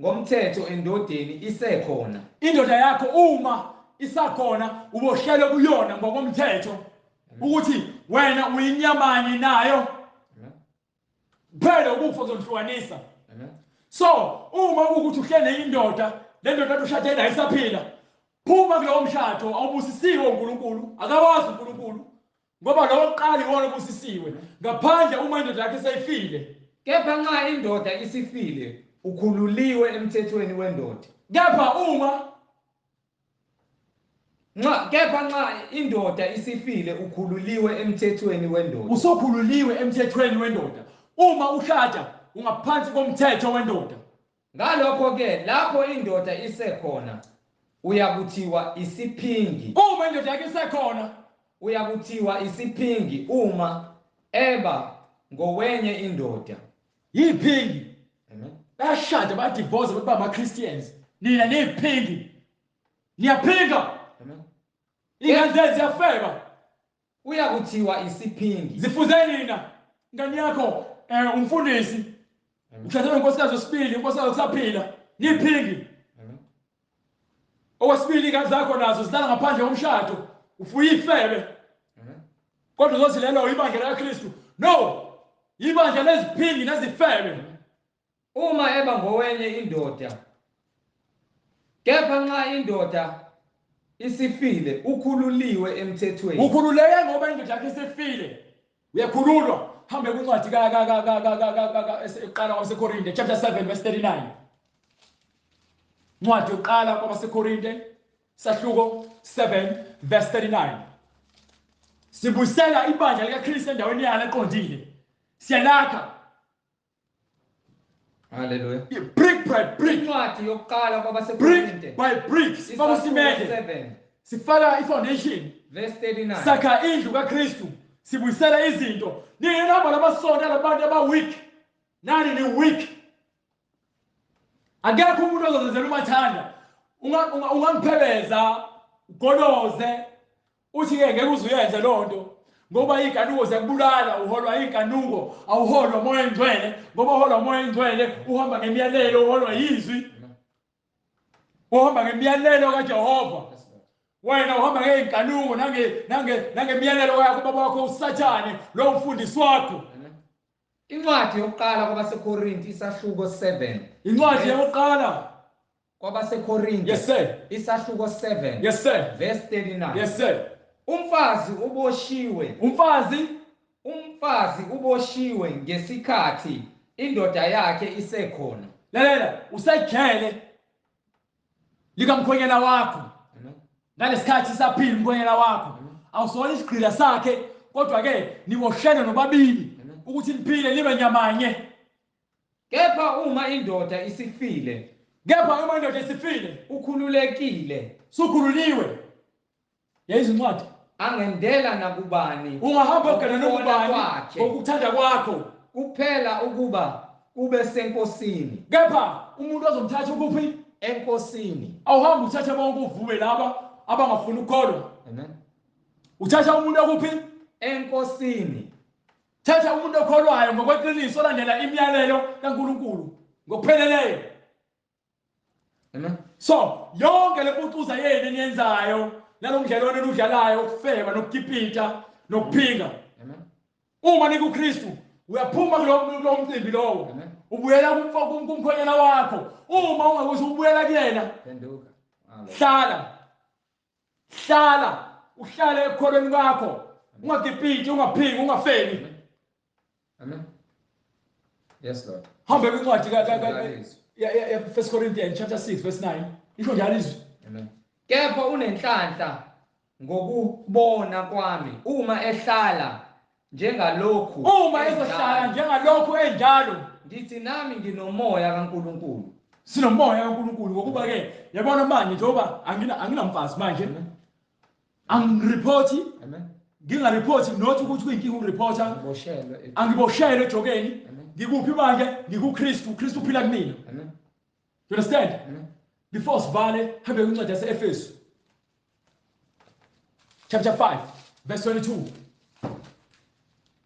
Speaker 1: ngomthetho endodeni isekhona.
Speaker 2: Indoda yakho uma isakhona uboshelwe kuyona ngokomthetho ukuthi wena uyinyamanye nayo. Kuphela ukufa kuzonihlukanisa.
Speaker 1: Amen.
Speaker 2: So uma ukuthi uhlele indoda, le ndoda ushade nayo isaphila, phuma kulowo mshado awubusisiwe uNkulunkulu, akawazi uNkulunkulu ngoba lowo qala iwona obusisiwe ngaphandle uma indoda yakhe seyifile.
Speaker 1: Kepha nxa indoda isifile ukhululiwe emthethweni wendoda.
Speaker 2: Kepha uma
Speaker 1: Nxa kepha nxa indoda isifile ukhululiwe emthethweni wendoda.
Speaker 2: Usokhululiwe emthethweni wendoda. Uma ushada ungaphansi komthetho wendoda.
Speaker 1: Ngalokho ke lapho indoda isekhona uyakuthiwa isiphingi.
Speaker 2: Uma indoda yakhe isekhona
Speaker 1: uyakuthiwa isiphingi uma eba ngowenye indoda.
Speaker 2: Yiphingi.
Speaker 1: Amen.
Speaker 2: Bayashada bayadivorce bathi ba Christians. Nina niyiphingi. Niyaphinga.
Speaker 1: Amen.
Speaker 2: Ingane zenu ziyafeba.
Speaker 1: Uyakuthiwa isiphingi.
Speaker 2: Zifuze nina. Ingane yakho umfundisi. Ushade nonkosikazi wesibili, unkosikazi usaphila. Niyiphingi.
Speaker 1: Amen.
Speaker 2: Okwesibili ingane zakho nazo zilala ngaphandle komshado. Ufuye ifebe.
Speaker 1: Amen.
Speaker 2: Kodwa uzothi lelo ibandla likaKristu. No. Ibandla leziphingi nezifebe.
Speaker 1: Uma eba ngowenye indoda. Kepha nxa indoda isifile ukhululiwe emthethweni.
Speaker 2: Ukhululeke ngoba indoda yakhe isifile. Uyakhululwa. Hambe kwincwadi ka ka ka ka ka ka ka eqala kwabaseKorinte chapter 7 verse 39. Incwadi yokuqala kwabaseKorinte sahluko 7 verse 39. Sibuyisela ibandla likaKristu endaweni yalo eqondile. Siyalakha.
Speaker 1: Hallelujah.
Speaker 2: Brick by brick.
Speaker 1: Incwadi yokuqala kwabaseKorinte.
Speaker 2: Brick by brick. Sifaka usimende.
Speaker 1: 7
Speaker 2: Sifaka ifoundation.
Speaker 1: verse 39.
Speaker 2: Sakha indlu kaKristu. Sibuyisela izinto. Nina lamasonto labantu aba weak. Nani ni weak. Akekho umuntu ozozenzela umathanda. Ungangiphebeza, ugoloze, uthi ke ngeke uzuyenze lonto. Ngoba inkanuko ziyakubulala, uholwa inkanuko, awuholwa umoya engcwele, ngoba uholwa umoya engcwele, uhamba ngemiyalelo, uholwa yizwi. Uhamba ngemiyalelo kaJehova. Wena uhamba ngeinkanuko nangemiyalelo yakho baba wakho uSathane, lo mfundisi wakho.
Speaker 1: Incwadi yokuqala kwabaseKorinte isahluko 7.
Speaker 2: Incwadi yokuqala
Speaker 1: kwabaseKorinte.
Speaker 2: Yes sir.
Speaker 1: Isahluko 7.
Speaker 2: Yes sir.
Speaker 1: Verse 39.
Speaker 2: Yes sir.
Speaker 1: Umfazi uboshiwe. Umfazi uboshiwe ngesikhathi indoda yakhe isekhona.
Speaker 2: Lalela, usejele likamkhwenyana wakho.
Speaker 1: Amen.
Speaker 2: Ngalesikhathi isaphila umkhwenyana wakho. Awusona isigqila sakhe, kodwa ke niboshene nobabili ukuthi niphile nibe nyamanye.
Speaker 1: Kepha uma indoda isifile,
Speaker 2: kepha uma indoda isifile,
Speaker 1: ukhululekile,
Speaker 2: sukhululiwe. Yeyizincwadi.
Speaker 1: Angendela nakubani.
Speaker 2: Ungahamba ugana nokubani ngokuthanda kwakho.
Speaker 1: Kuphela ukuba kube senkosini.
Speaker 2: Kepha umuntu ozomthatha ukuphi?
Speaker 1: Enkosini.
Speaker 2: Awuhambi uthathe bonke uvume laba abangafuni ukukholwa.
Speaker 1: Amen.
Speaker 2: Uthatha umuntu okuphi?
Speaker 1: Enkosini.
Speaker 2: Thatha umuntu okholwayo ngokweqiniso olandela imiyalelo kaNkuluNkulu ngokupheleleyo.
Speaker 1: Amen.
Speaker 2: So yonke lempucuza yenu eniyenzayo nalomdlelwane enudlalayo ukufeba nokukipita nokuphinga.
Speaker 1: Amen.
Speaker 2: Uma nikuKristu uyaphuma kulo mcimbi lowo. Ubuyela kumkhwenyana wakho. Uma ungakuthi ubuyela kuyena.
Speaker 1: Phenduka.
Speaker 2: Hlala. Hlala, uhlale ekukholweni kwakho. Ungakipiti, ungaphingi, ungafebi.
Speaker 1: Amen. Yes Lord.
Speaker 2: Hambe kwincwadi ka 1 Corinthians chapter 6 verse 9. Isho njalo izwi.
Speaker 1: Amen. Kepha unenhlanhla ngokubona kwami uma ehlala njengalokhu.
Speaker 2: Uma ezohlala njengalokhu enjalo.
Speaker 1: Ngithi nami nginomoya kaNkuluNkulu.
Speaker 2: Sinomoya kaNkuluNkulu ngokuba ke yabona manje njengoba anginamfazi manje. Angireport.
Speaker 1: Amen.
Speaker 2: Ngingareport not ukuthi kuyinkinga ukureporta. Angiboshelwe ejokeni. Ngikuphi manje? NgikuKristu. uKristu uphila kumina.
Speaker 1: Amen.
Speaker 2: You understand?
Speaker 1: Amen.
Speaker 2: Before sivale hambe kwincwadi yaseEfesu chapter 5 verse 22.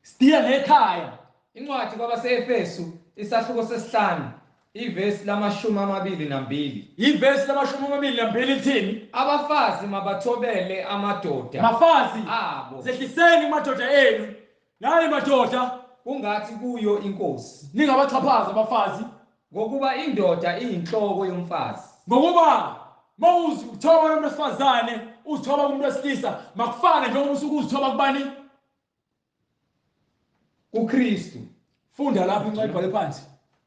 Speaker 2: Siya nekhaya.
Speaker 1: Incwadi kwabaseEfesu isahluko sesihlanu ivesi lama-22.
Speaker 2: Ivesi lama-22 lithini?
Speaker 1: Abafazi mabathobele amadoda.
Speaker 2: Mafazi
Speaker 1: abo.
Speaker 2: Zehliseni madoda enu. Nani madoda
Speaker 1: kungathi kuyo inkosi.
Speaker 2: Ningabaxhaphaza abafazi.
Speaker 1: Ngokuba indoda iyinhloko yomfazi.
Speaker 2: Ngokuba mawuzithoba kumuntu wesifazane, uzithoba kumuntu wesilisa, makufane njengoba usuke uzithoba kubani?
Speaker 1: KuKristu.
Speaker 2: Funda lapho incwadi ibhalwe phansi.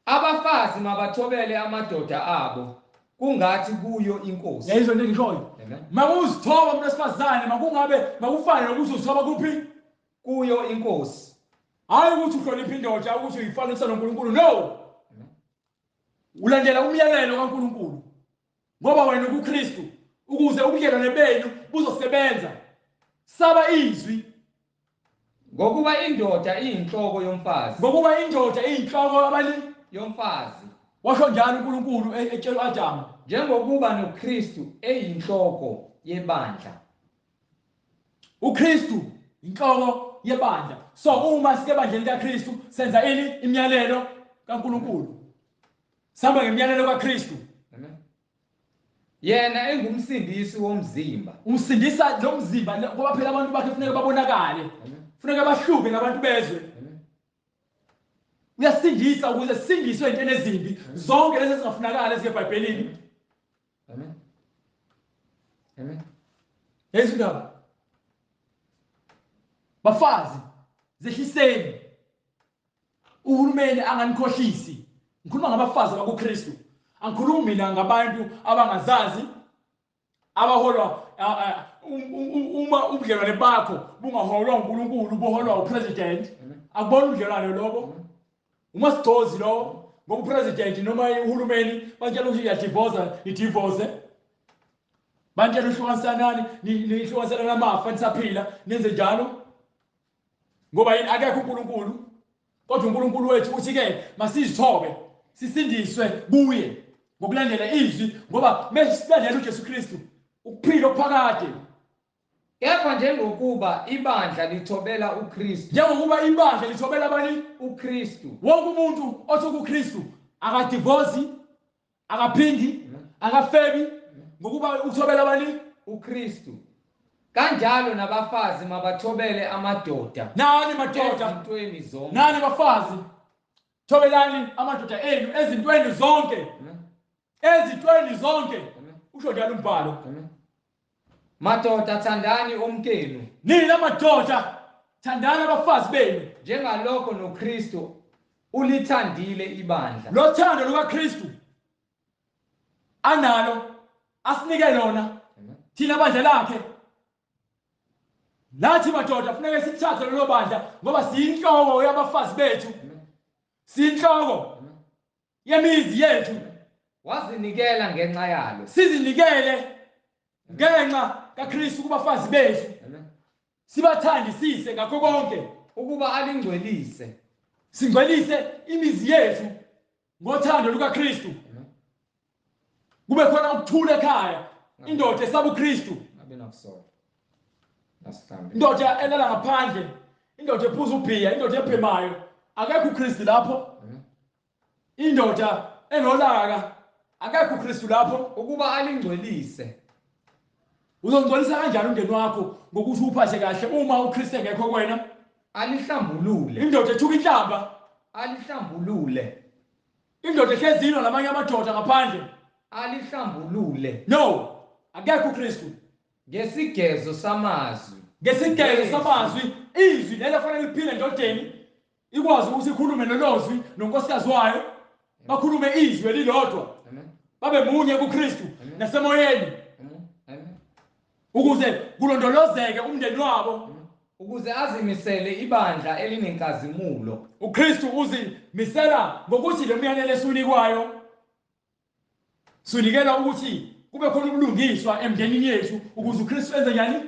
Speaker 1: Abafazi mabathobele amadoda abo. Kungathi kuyo inkosi.
Speaker 2: Yayizwa into engishoyo. Makuzithoba umuntu wesifazane, makungabe makufane nokuthi uzithoba kuphi?
Speaker 1: Kuyo inkosi.
Speaker 2: Hayi ukuthi uhlonipha indoda, ukuthi uyifanisa noNkulunkulu. No. Ulandela umyalelo kaNkulunkulu. Ngoba wena kuKristu ukuze ubudlelwane benu buzosebenza. Saba izwi.
Speaker 1: Ngokuba indoda iyinhloko yomfazi.
Speaker 2: Ngokuba indoda iyinhloko abani?
Speaker 1: Yomfazi.
Speaker 2: Washo njalo uNkulunkulu etshela uAdamu.
Speaker 1: Njengokuba noKristu eyinhloko yebandla.
Speaker 2: uKristu inhloko yebandla. So uma sike ebandleni kaKristu senza ini? Imiyalelo kaNkulunkulu. Sihamba ngemiyalelo kaKristu.
Speaker 1: Amen. Yena engumsindisi womzimba.
Speaker 2: Umsindisa lo mzimba ngoba phela abantu bakhe kufuneka babonakale. Kufuneka bahluke nabantu bezwe. Uyasindisa ukuze sisindiswe ezintweni ezimbi zonke lezi ezingafunakali ezingeBhayibhelini.
Speaker 1: Amen. Amen.
Speaker 2: Yesu indaba. Bafazi, zehliseni. Uhulumeni anganikhohlisi. Ngikhuluma ngabafazi abakuKristu. Angikhulumi mina ngabantu abangazazi abaholwa uma ubudlelwane bakho bungaholwa uNkulunkulu buholwa upresident, akubona ubudlelwane lobo. Uma sigcozi lo ngoba upresident noma uhulumeni bantshela ukuthi uyadivorce, nidivorce. Bantshela uhlukanisanani, nihlukaniselana amafa nisaphila, nenze njalo. Ngoba yini? Akekho uNkulunkulu. Kodwa uNkulunkulu wethu uthi ke masizithobe sisindiswe kuye ngokulandela izwi, ngoba mesilandela uJesu Kristu ukuphila okuphakade.
Speaker 1: Kepha njengokuba ibandla lithobela uKristu,
Speaker 2: njengokuba ibandla lithobela abani?
Speaker 1: uKristu.
Speaker 2: Wonke umuntu othi kuKristu akadivozi, akaphindi, akafebi, ngokuba uthobela abani?
Speaker 1: uKristu. Kanjalo nabafazi mabathobele amadoda.
Speaker 2: Nani madoda,
Speaker 1: ezintweni zonke.
Speaker 2: Nani bafazi, thobelani amadoda enu ezintweni zonke. Ezintweni zonke. Usho njalo umbhalo.
Speaker 1: Madoda, thandani omkenu.
Speaker 2: Nina madoda, thandani abafazi benu.
Speaker 1: Njengalokho noKristu ulithandile ibandla.
Speaker 2: Lo thando lukaKristu analo asinike lona thina bandla lakhe. Nathi madoda funeke sithathe lelo bandla ngoba siyinhloko yabafazi bethu. Siyinhloko yemizi yethu.
Speaker 1: Wazinikela ngenxa yalo.
Speaker 2: Sizinikele ngenxa kaKristu kubafazi bethu. Sibathandisise ngakho konke
Speaker 1: ukuba alingcwelise.
Speaker 2: Singcwelise imizi yethu ngothando lukaKristu. Kube khona ukuthula ekhaya. Indoda esaba uKristu. Indoda elala ngaphandle, indoda ephuza ubhiya, indoda ebhemayo, akekho uKristu lapho. Indoda enolaka, akekho uKristu lapho.
Speaker 1: Ukuba alingcwelise.
Speaker 2: Uzongcwelisa kanjani umndeni wakho ngokuthi uphathe kahle uma uKristu engekho kuwena?
Speaker 1: Alihlambulule.
Speaker 2: Indoda ethuka inhlamba.
Speaker 1: Alihlambulule.
Speaker 2: Indoda ehlezi ilwa namanye amadoda ngaphandle.
Speaker 1: Alihlambulule.
Speaker 2: No, akekho uKristu.
Speaker 1: Ngesigezo samazwi.
Speaker 2: Ngesigezo samazwi, izwi lelo fanele liphile endodeni. Ikwazi ukuthi ikhulume lolozwi nonkosikazi wayo. Bakhulume izwi elilodwa. Babe munye kuKristu nasemoyeni. Ukuze kulondolozeke umndeni wabo.
Speaker 1: Ukuze azimisele ibandla elinenkazimulo.
Speaker 2: uKristu uzimisela ngokuthi le myalelo esunikwayo sunikela ukuthi kube khona ubulungiswa emndenini yethu ukuze uKristu enze njani?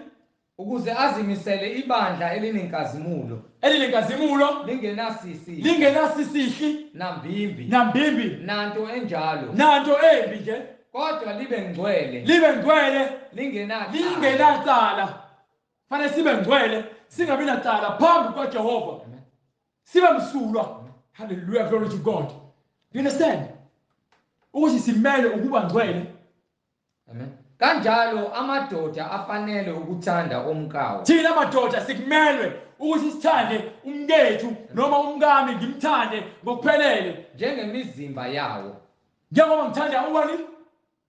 Speaker 1: Ukuze azimisele ibandla elinenkazimulo.
Speaker 2: Elinenkazimulo.
Speaker 1: Lingenasisi.
Speaker 2: Lingenasisihli.
Speaker 1: Nambimbi.
Speaker 2: Nambimbi.
Speaker 1: Nanto enjalo.
Speaker 2: Nanto embi nje.
Speaker 1: Kodwa libe ngcwele.
Speaker 2: Libe ngcwele.
Speaker 1: Lingenacala.
Speaker 2: Lingenacala. Fanele sibe ngcwele, singabi nacala phambi kukaJehova. Sibe msulwa. Hallelujah, glory to God. You understand? Ukuthi simele ukuba ngcwele.
Speaker 1: Amen. Kanjalo amadoda afanele ukuthanda omkawo.
Speaker 2: Thina madoda sikumelwe ukuthi sithande umkethu noma umkami, ngimthande ngokuphelele
Speaker 1: njengemizimba yawo.
Speaker 2: Njengoba ngithanda ubani?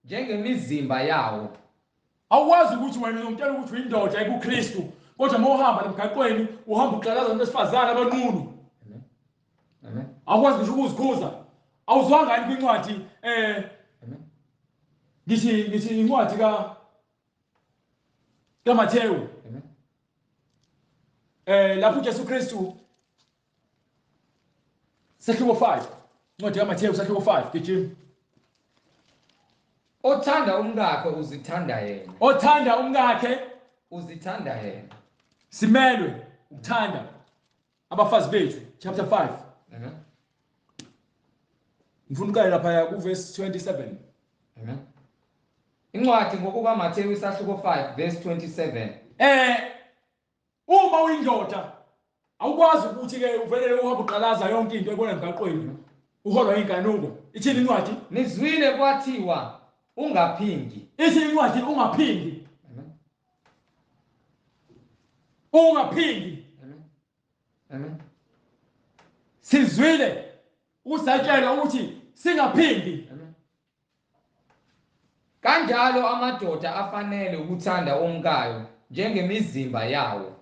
Speaker 1: Njengemizimba yawo.
Speaker 2: Awukwazi ukuthi wena uzongitshela ukuthi uyindoda ekuKristu kodwa uma uhamba emgaqweni uhamba uxhakaza abantu besifazane abanqunu.
Speaker 1: Amen. Amen.
Speaker 2: Awukwazi ngisho ukuzikhuza. Awuzwanga yini kwincwadi
Speaker 1: Amen.
Speaker 2: Ngithi incwadi kaMathewu. Lapho uJesu Kristu sahluko 5. Incwadi kaMathewu sahluko 5 gijima.
Speaker 1: Othanda umkakhe uzithanda yena.
Speaker 2: Othanda umkakhe
Speaker 1: uzithanda yena.
Speaker 2: Simelwe ukuthanda abafazi bethu, chapter 5.
Speaker 1: Amen.
Speaker 2: Ngifuna uqale lapha ku verse 27.
Speaker 1: Amen. Incwadi ngokuka Mathewu isahluko 5 verse 27.
Speaker 2: Uma uyindoda awukwazi ukuthi ke uvelele uhambe uqalaza yonke into ebona emgaqweni. Uholwa inkanuko. Ithini incwadi?
Speaker 1: Nizwile kwathiwa ungaphingi.
Speaker 2: Ithi incwadi ungaphingi.
Speaker 1: Amen.
Speaker 2: Ungaphingi.
Speaker 1: Amen. Amen.
Speaker 2: Sizwile usatshela ukuthi singaphingi.
Speaker 1: Amen. Kanjalo amadoda afanele ukuthanda umkayo njengemizimba yawo.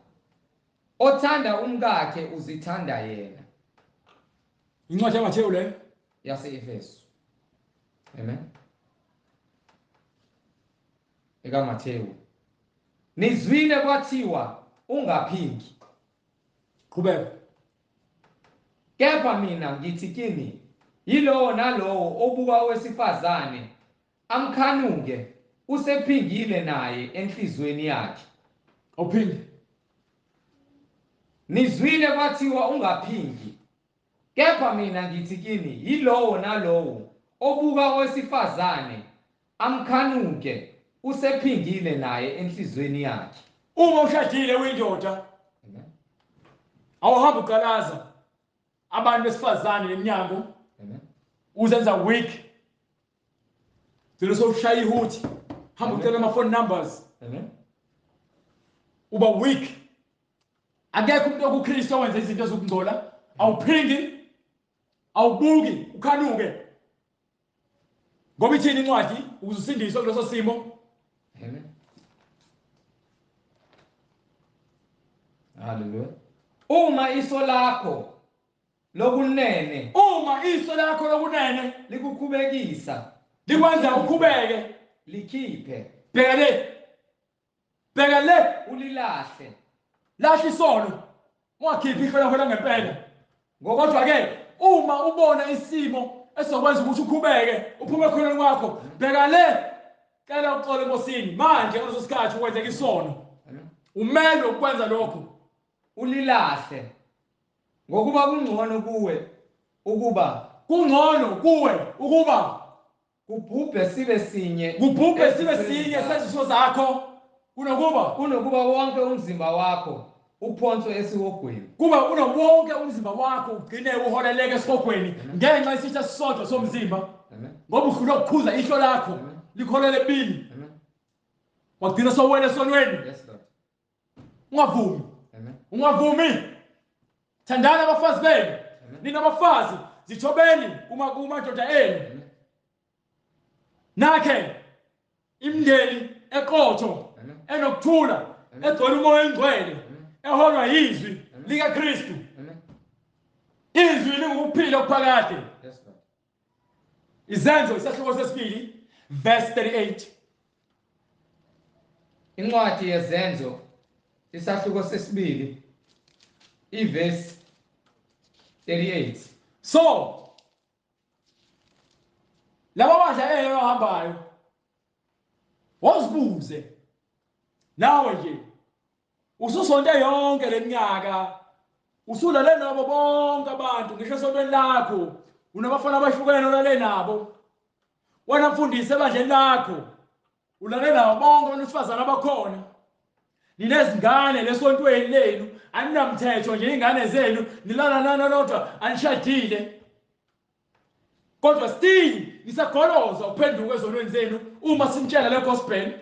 Speaker 1: Othanda umkakhe uzithanda yena.
Speaker 2: Incwadi yaMathewu le
Speaker 1: yase-Efesu. Amen. EkaMathewu. Nizwile kwathiwa ungaphingi.
Speaker 2: Qhubeka.
Speaker 1: Kepha mina ngithi kini, yilowo nalowo obuka owesifazane amkhanuke usephingile naye enhlizweni yakhe.
Speaker 2: Awuphingi.
Speaker 1: Nizwile kwathiwa ungaphingi. Kepha mina ngithi kini, yilowo nalowo obuka owesifazane amkhanuke usephingile naye enhlizweni yakhe.
Speaker 2: Uma ushadile uyindoda, awuhambe uqalaza abantu besifazane leminyango, uzenza weak. Gcina sowushaya ihuthi, hamba ucela ama phone numbers.
Speaker 1: Amen.
Speaker 2: Uba weak. Akekho umuntu okuKristu owenza izinto ezokungcola. Awuphingi, awubuki, ukhanuke. Ngoba ithini incwadi ukuze usindiswe kuleso simo?
Speaker 1: Amen. Hallelujah. Uma iso lakho lokunene,
Speaker 2: uma iso lakho lokunene
Speaker 1: likukhubekisa,
Speaker 2: likwenza ukhubeke,
Speaker 1: likhiphe.
Speaker 2: Bheka le. Bheka le,
Speaker 1: ulilahle.
Speaker 2: Lahla isono. Ungakhiphi ihlo lakho langempela. Kodwa ke uma ubona isimo esizokwenza ukuthi ukhubeke, uphume ekhoneni kwakho, bheka le, cela uxolo eNkosini. Manje ngaleso sikhathi ukwenzeka isono. Umelwe ukwenza lokho.
Speaker 1: Ulilahle. Ngokuba kungcono kuwe ukuba kubhubhe sibe sinye,
Speaker 2: kubhubhe sibe sinye seziso zakho, kunokuba
Speaker 1: wonke umzimba wakho uphonswe esihogweni.
Speaker 2: Kuba wonke umzimba wakho ugcine uholeleke esihogweni ngenxa yesitha sisodwa somzimba. Ngoba uhlulwe ukukhuza ihlo lakho likholele ebini, wagcina sowele esonweni. Ungavumi. Ungavumi. Thandana abafazi benu. Nina abafazi zithobeni kumadoda enu. Nakhe imindeni eqotho, enokuthula, egcwele umoya oyingcwele, eholwa yizwi likaKristu. Izwi lingukuphila okuphakade. Izenzo isahluko sesibili verse 38.
Speaker 1: Incwadi yeZenzo isahluko sesibili iverse 38.
Speaker 2: So laba bandla eyohambayo wozibuze nawe nje, ususonte yonke leminyaka, usulale nabo bonke abantu, ngisho esontweni lakho unabafana abahlukene olale nabo, wena mfundisi ebandleni lakho ulale nabo bonke abantu besifazane abakhona, ninezingane lesontweni lenu, aninamthetho nje, ingane zenu nilala nanodwa, anishadile, kodwa still nisagoloza ukuphenduka ezonweni zenu uma sinitshela le gospel.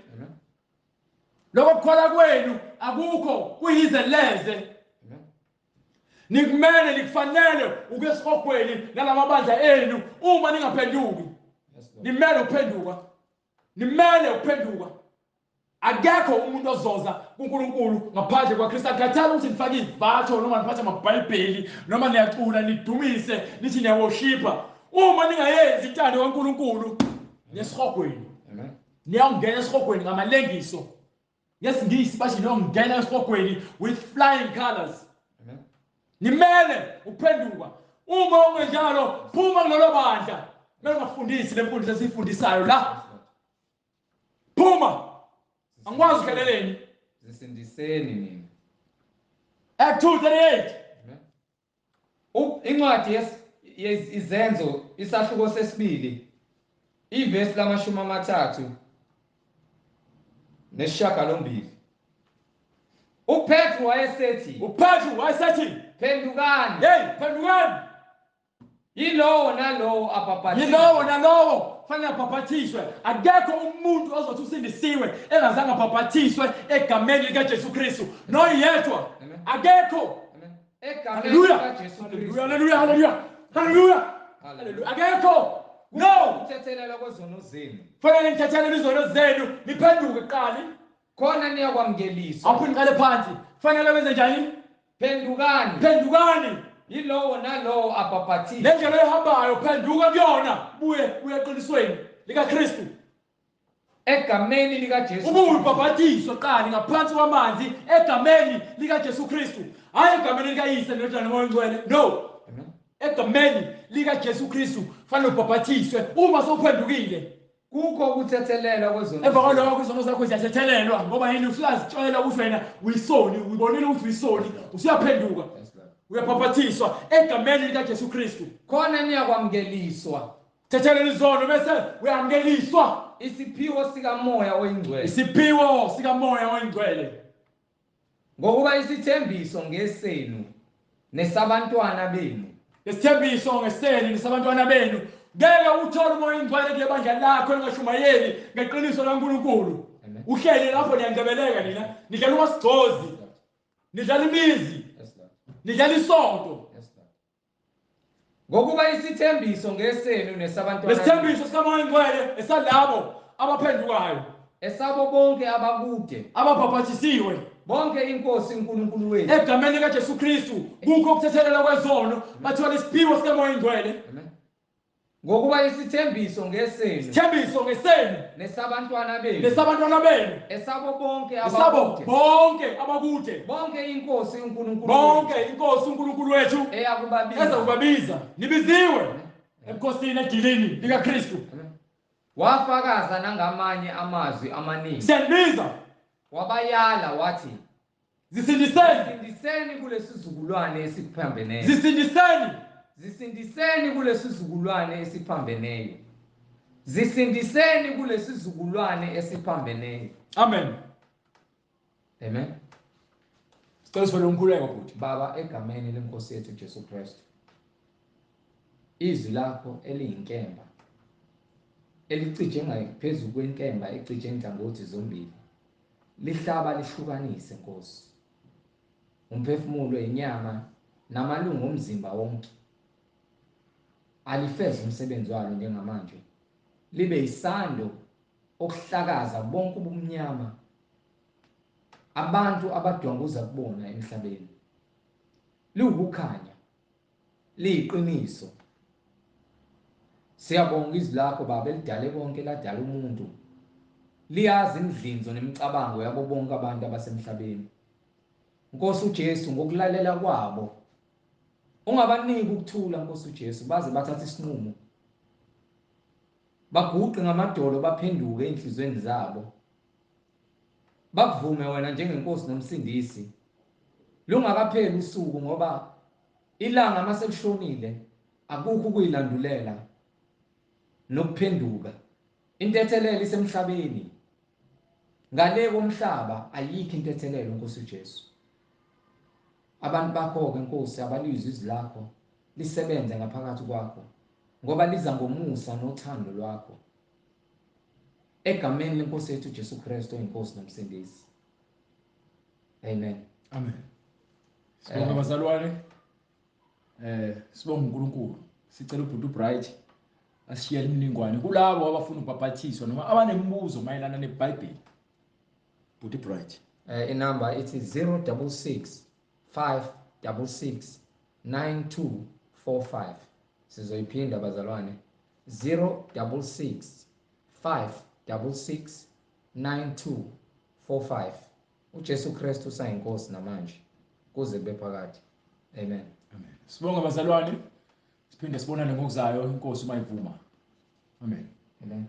Speaker 2: Lokho kukholwa kwenu akukho, kuyize leze. Nikumele, nikufanele ukuya esihogweni nalamabandla enu uma ningaphenduki. Nimele ukuphenduka. Nimele ukuphenduka. Akekho umuntu ozoza kuNkulunkulu ngaphandle kwaKristu. Akukhathali ukuthi nifake ivatho noma niphathe amaBhayibheli noma niyacula nidumise nithi niyaworshipa. Uma ningayenzi intando kaNkulunkulu nesihogweni.
Speaker 1: Amen.
Speaker 2: Niyawungena esihogweni ngamalengiso. NgesiNgisi bathi niyongena esihogweni with flying colors.
Speaker 1: Amen.
Speaker 2: Nimele ukuphenduka. Uma ungenjalo phuma kulolo bandla. Kumele ungafundisi le mfundiso esiyifundisayo la. Phuma. Angikwazi ukheleleni.
Speaker 1: Zisindiseni nina.
Speaker 2: Act 2:38.
Speaker 1: Amen. Incwadi Izenzo isahluko sesibili ivesi la-38. uPetru wayesethi,
Speaker 2: uPetru wayesethi,
Speaker 1: phendukani.
Speaker 2: Hey, phendukani.
Speaker 1: Yilowo nalowo abhabhathiswe.
Speaker 2: Yilowo nalowo fanele abhabhathiswe. Akekho umuntu ozothi usindisiwe engazange abhabhathiswe egameni likaJesu Kristu. Noyedwa. Akekho.
Speaker 1: Egameni likaJesu Kristu.
Speaker 2: Haleluya, haleluya. Haleluya. Haleluya. Akekho. No.
Speaker 1: Ukuthethelela kwezono zenu.
Speaker 2: Fanele nithethelele izono zenu, niphenduke kuqala.
Speaker 1: Khona niyakwamukeliswa.
Speaker 2: Awuphinde uqale phansi. Fanele wenze njani?
Speaker 1: Phendukani.
Speaker 2: Phendukani.
Speaker 1: Yilowo nalowo abhabhathiswe.
Speaker 2: Le ndlela oyihambayo phenduka kuyona, buye buye eqinisweni likaKristu.
Speaker 1: Egameni likaJesu.
Speaker 2: Ubuye ubhabhathiswe qali ngaphansi kwamanzi egameni likaJesu Kristu. Hayi egameni likaYise neNdodana noMoya oNgcwele. No.
Speaker 1: Amen.
Speaker 2: Egameni likaJesu Kristu fanele ubhabhathiswe uma sewuphendukile.
Speaker 1: Kukho ukuthethelelwa kwezono.
Speaker 2: Emva kwalokho izono zakho ziyathethelelwa ngoba yini usuyazitshela ukuthi wena uyisoni, uyibonile ukuthi uyisoni, usuyaphenduka. Uyabhabhathiswa egameni likaJesu Kristu.
Speaker 1: Khona niyakwamukeliswa.
Speaker 2: Thethelela izono bese uyamukeliswa
Speaker 1: isiphiwo sikaMoya oyiNgcwele.
Speaker 2: Isiphiwo sikaMoya oyiNgcwele.
Speaker 1: Ngokuba isithembiso ngesenu nesabantwana benu.
Speaker 2: Isithembiso ngesenu nesabantwana benu. Ngeke uthole uMoya oyiNgcwele kule bandla lakho lingashumayeli ngeqiniso laNkulunkulu. Uhleli lapho niyangcebeleka nina, nidlala umasigcozi, nidlala imizi, nidlala isonto.
Speaker 1: Ngokuba isithembiso ngesenu nesabantwana.
Speaker 2: Isithembiso sikaMoya oyiNgcwele esalabo abaphendukayo,
Speaker 1: esabo bonke abakude,
Speaker 2: ababhabhatisiwe,
Speaker 1: bonke iNkosi uNkulunkulu wethu.
Speaker 2: Egameni likaJesu Kristu kukho ukuthethelela kwezono, bathola isiphiwo sikaMoya oyiNgcwele.
Speaker 1: Ngokuba isithembiso ngesenu,
Speaker 2: isithembiso ngesenu
Speaker 1: nesabantwana benu,
Speaker 2: nesabantwana benu,
Speaker 1: esabo bonke
Speaker 2: abakude, bonke abakude,
Speaker 1: bonke iNkosi uNkulunkulu,
Speaker 2: bonke iNkosi uNkulunkulu wethu
Speaker 1: eyakubabiza,
Speaker 2: ezakubabiza. Nibiziwe ebukhosini edilini likaKristu.
Speaker 1: Wafakaza nangamanye amazwi amaningi.
Speaker 2: Siyanibiza.
Speaker 1: Wabayala wathi,
Speaker 2: zisindiseni,
Speaker 1: zisindiseni kulesizukulwane esiphambeneyo.
Speaker 2: Zisindiseni.
Speaker 1: Zisindiseni kulesizukulwane esiphambeneyo. Zisindiseni kulesizukulwane esiphambeneyo.
Speaker 2: Amen.
Speaker 1: Amen.
Speaker 2: Sicela sivele umkhuleko bhuti.
Speaker 1: Baba, egameni lenkosi yethu Jesu Kristu. Izwi lakho eliyinkemba elicije ngaphezulu kwenkemba ecije inhlangothi zombili, lihlaba lihlukanise Nkosi umphefumulo, inyama namalungu omzimba wonke. Alifeze umsebenzi walo njengamanje, libe isando okuhlakaza bonke ubumnyama abantu abadwanguza kubona emhlabeni. Liwukukhanya, liyiqiniso. Siyabonga izwi lakho Baba elidale konke, ladala umuntu. Liyazi imidlinzo nemicabango yabo bonke abantu abasemhlabeni. Nkosi uJesu, ngokulalela kwabo ungabaniki ukuthula Nkosi uJesu, baze bathathe isinqumo, baguqe ngamadolo, baphenduke enhlizweni zabo, bakuvume wena njengenkosi nomsindisi. Lungakapheli usuku, ngoba ilanga maselishonile akukho ukuyilandulela nokuphenduka. Intethelelo isemhlabeni, ngale komhlaba ayikho intethelelo Nkosi uJesu. Abantu bakho-ke Nkosi abalizwe izwi lakho lisebenze ngaphakathi kwakho, ngoba liza ngomusa nothando lwakho. Egameni lenkosi yethu Jesu Kristu oyinkosi nomsindisi. Amen.
Speaker 2: Amen. Sibonga bazalwane. Sibonga uNkulunkulu. Sicela ubhuti uBright asishiyele imininingwane kulabo abafuna ukubhabhathiswa noma abanemibuzo mayelana neBhayibheli. Bhuti Bright.
Speaker 1: Inamba ithi 066 566 9245. Sizoyiphinda bazalwane, 066 5 66 92 45. UJesu Kristu usayinkosi namanje kuze kube phakade. Amen.
Speaker 2: Amen. Sibonga bazalwane. Siphinde sibonane ngokuzayo, inkosi uma ivuma. Amen.
Speaker 1: Amen.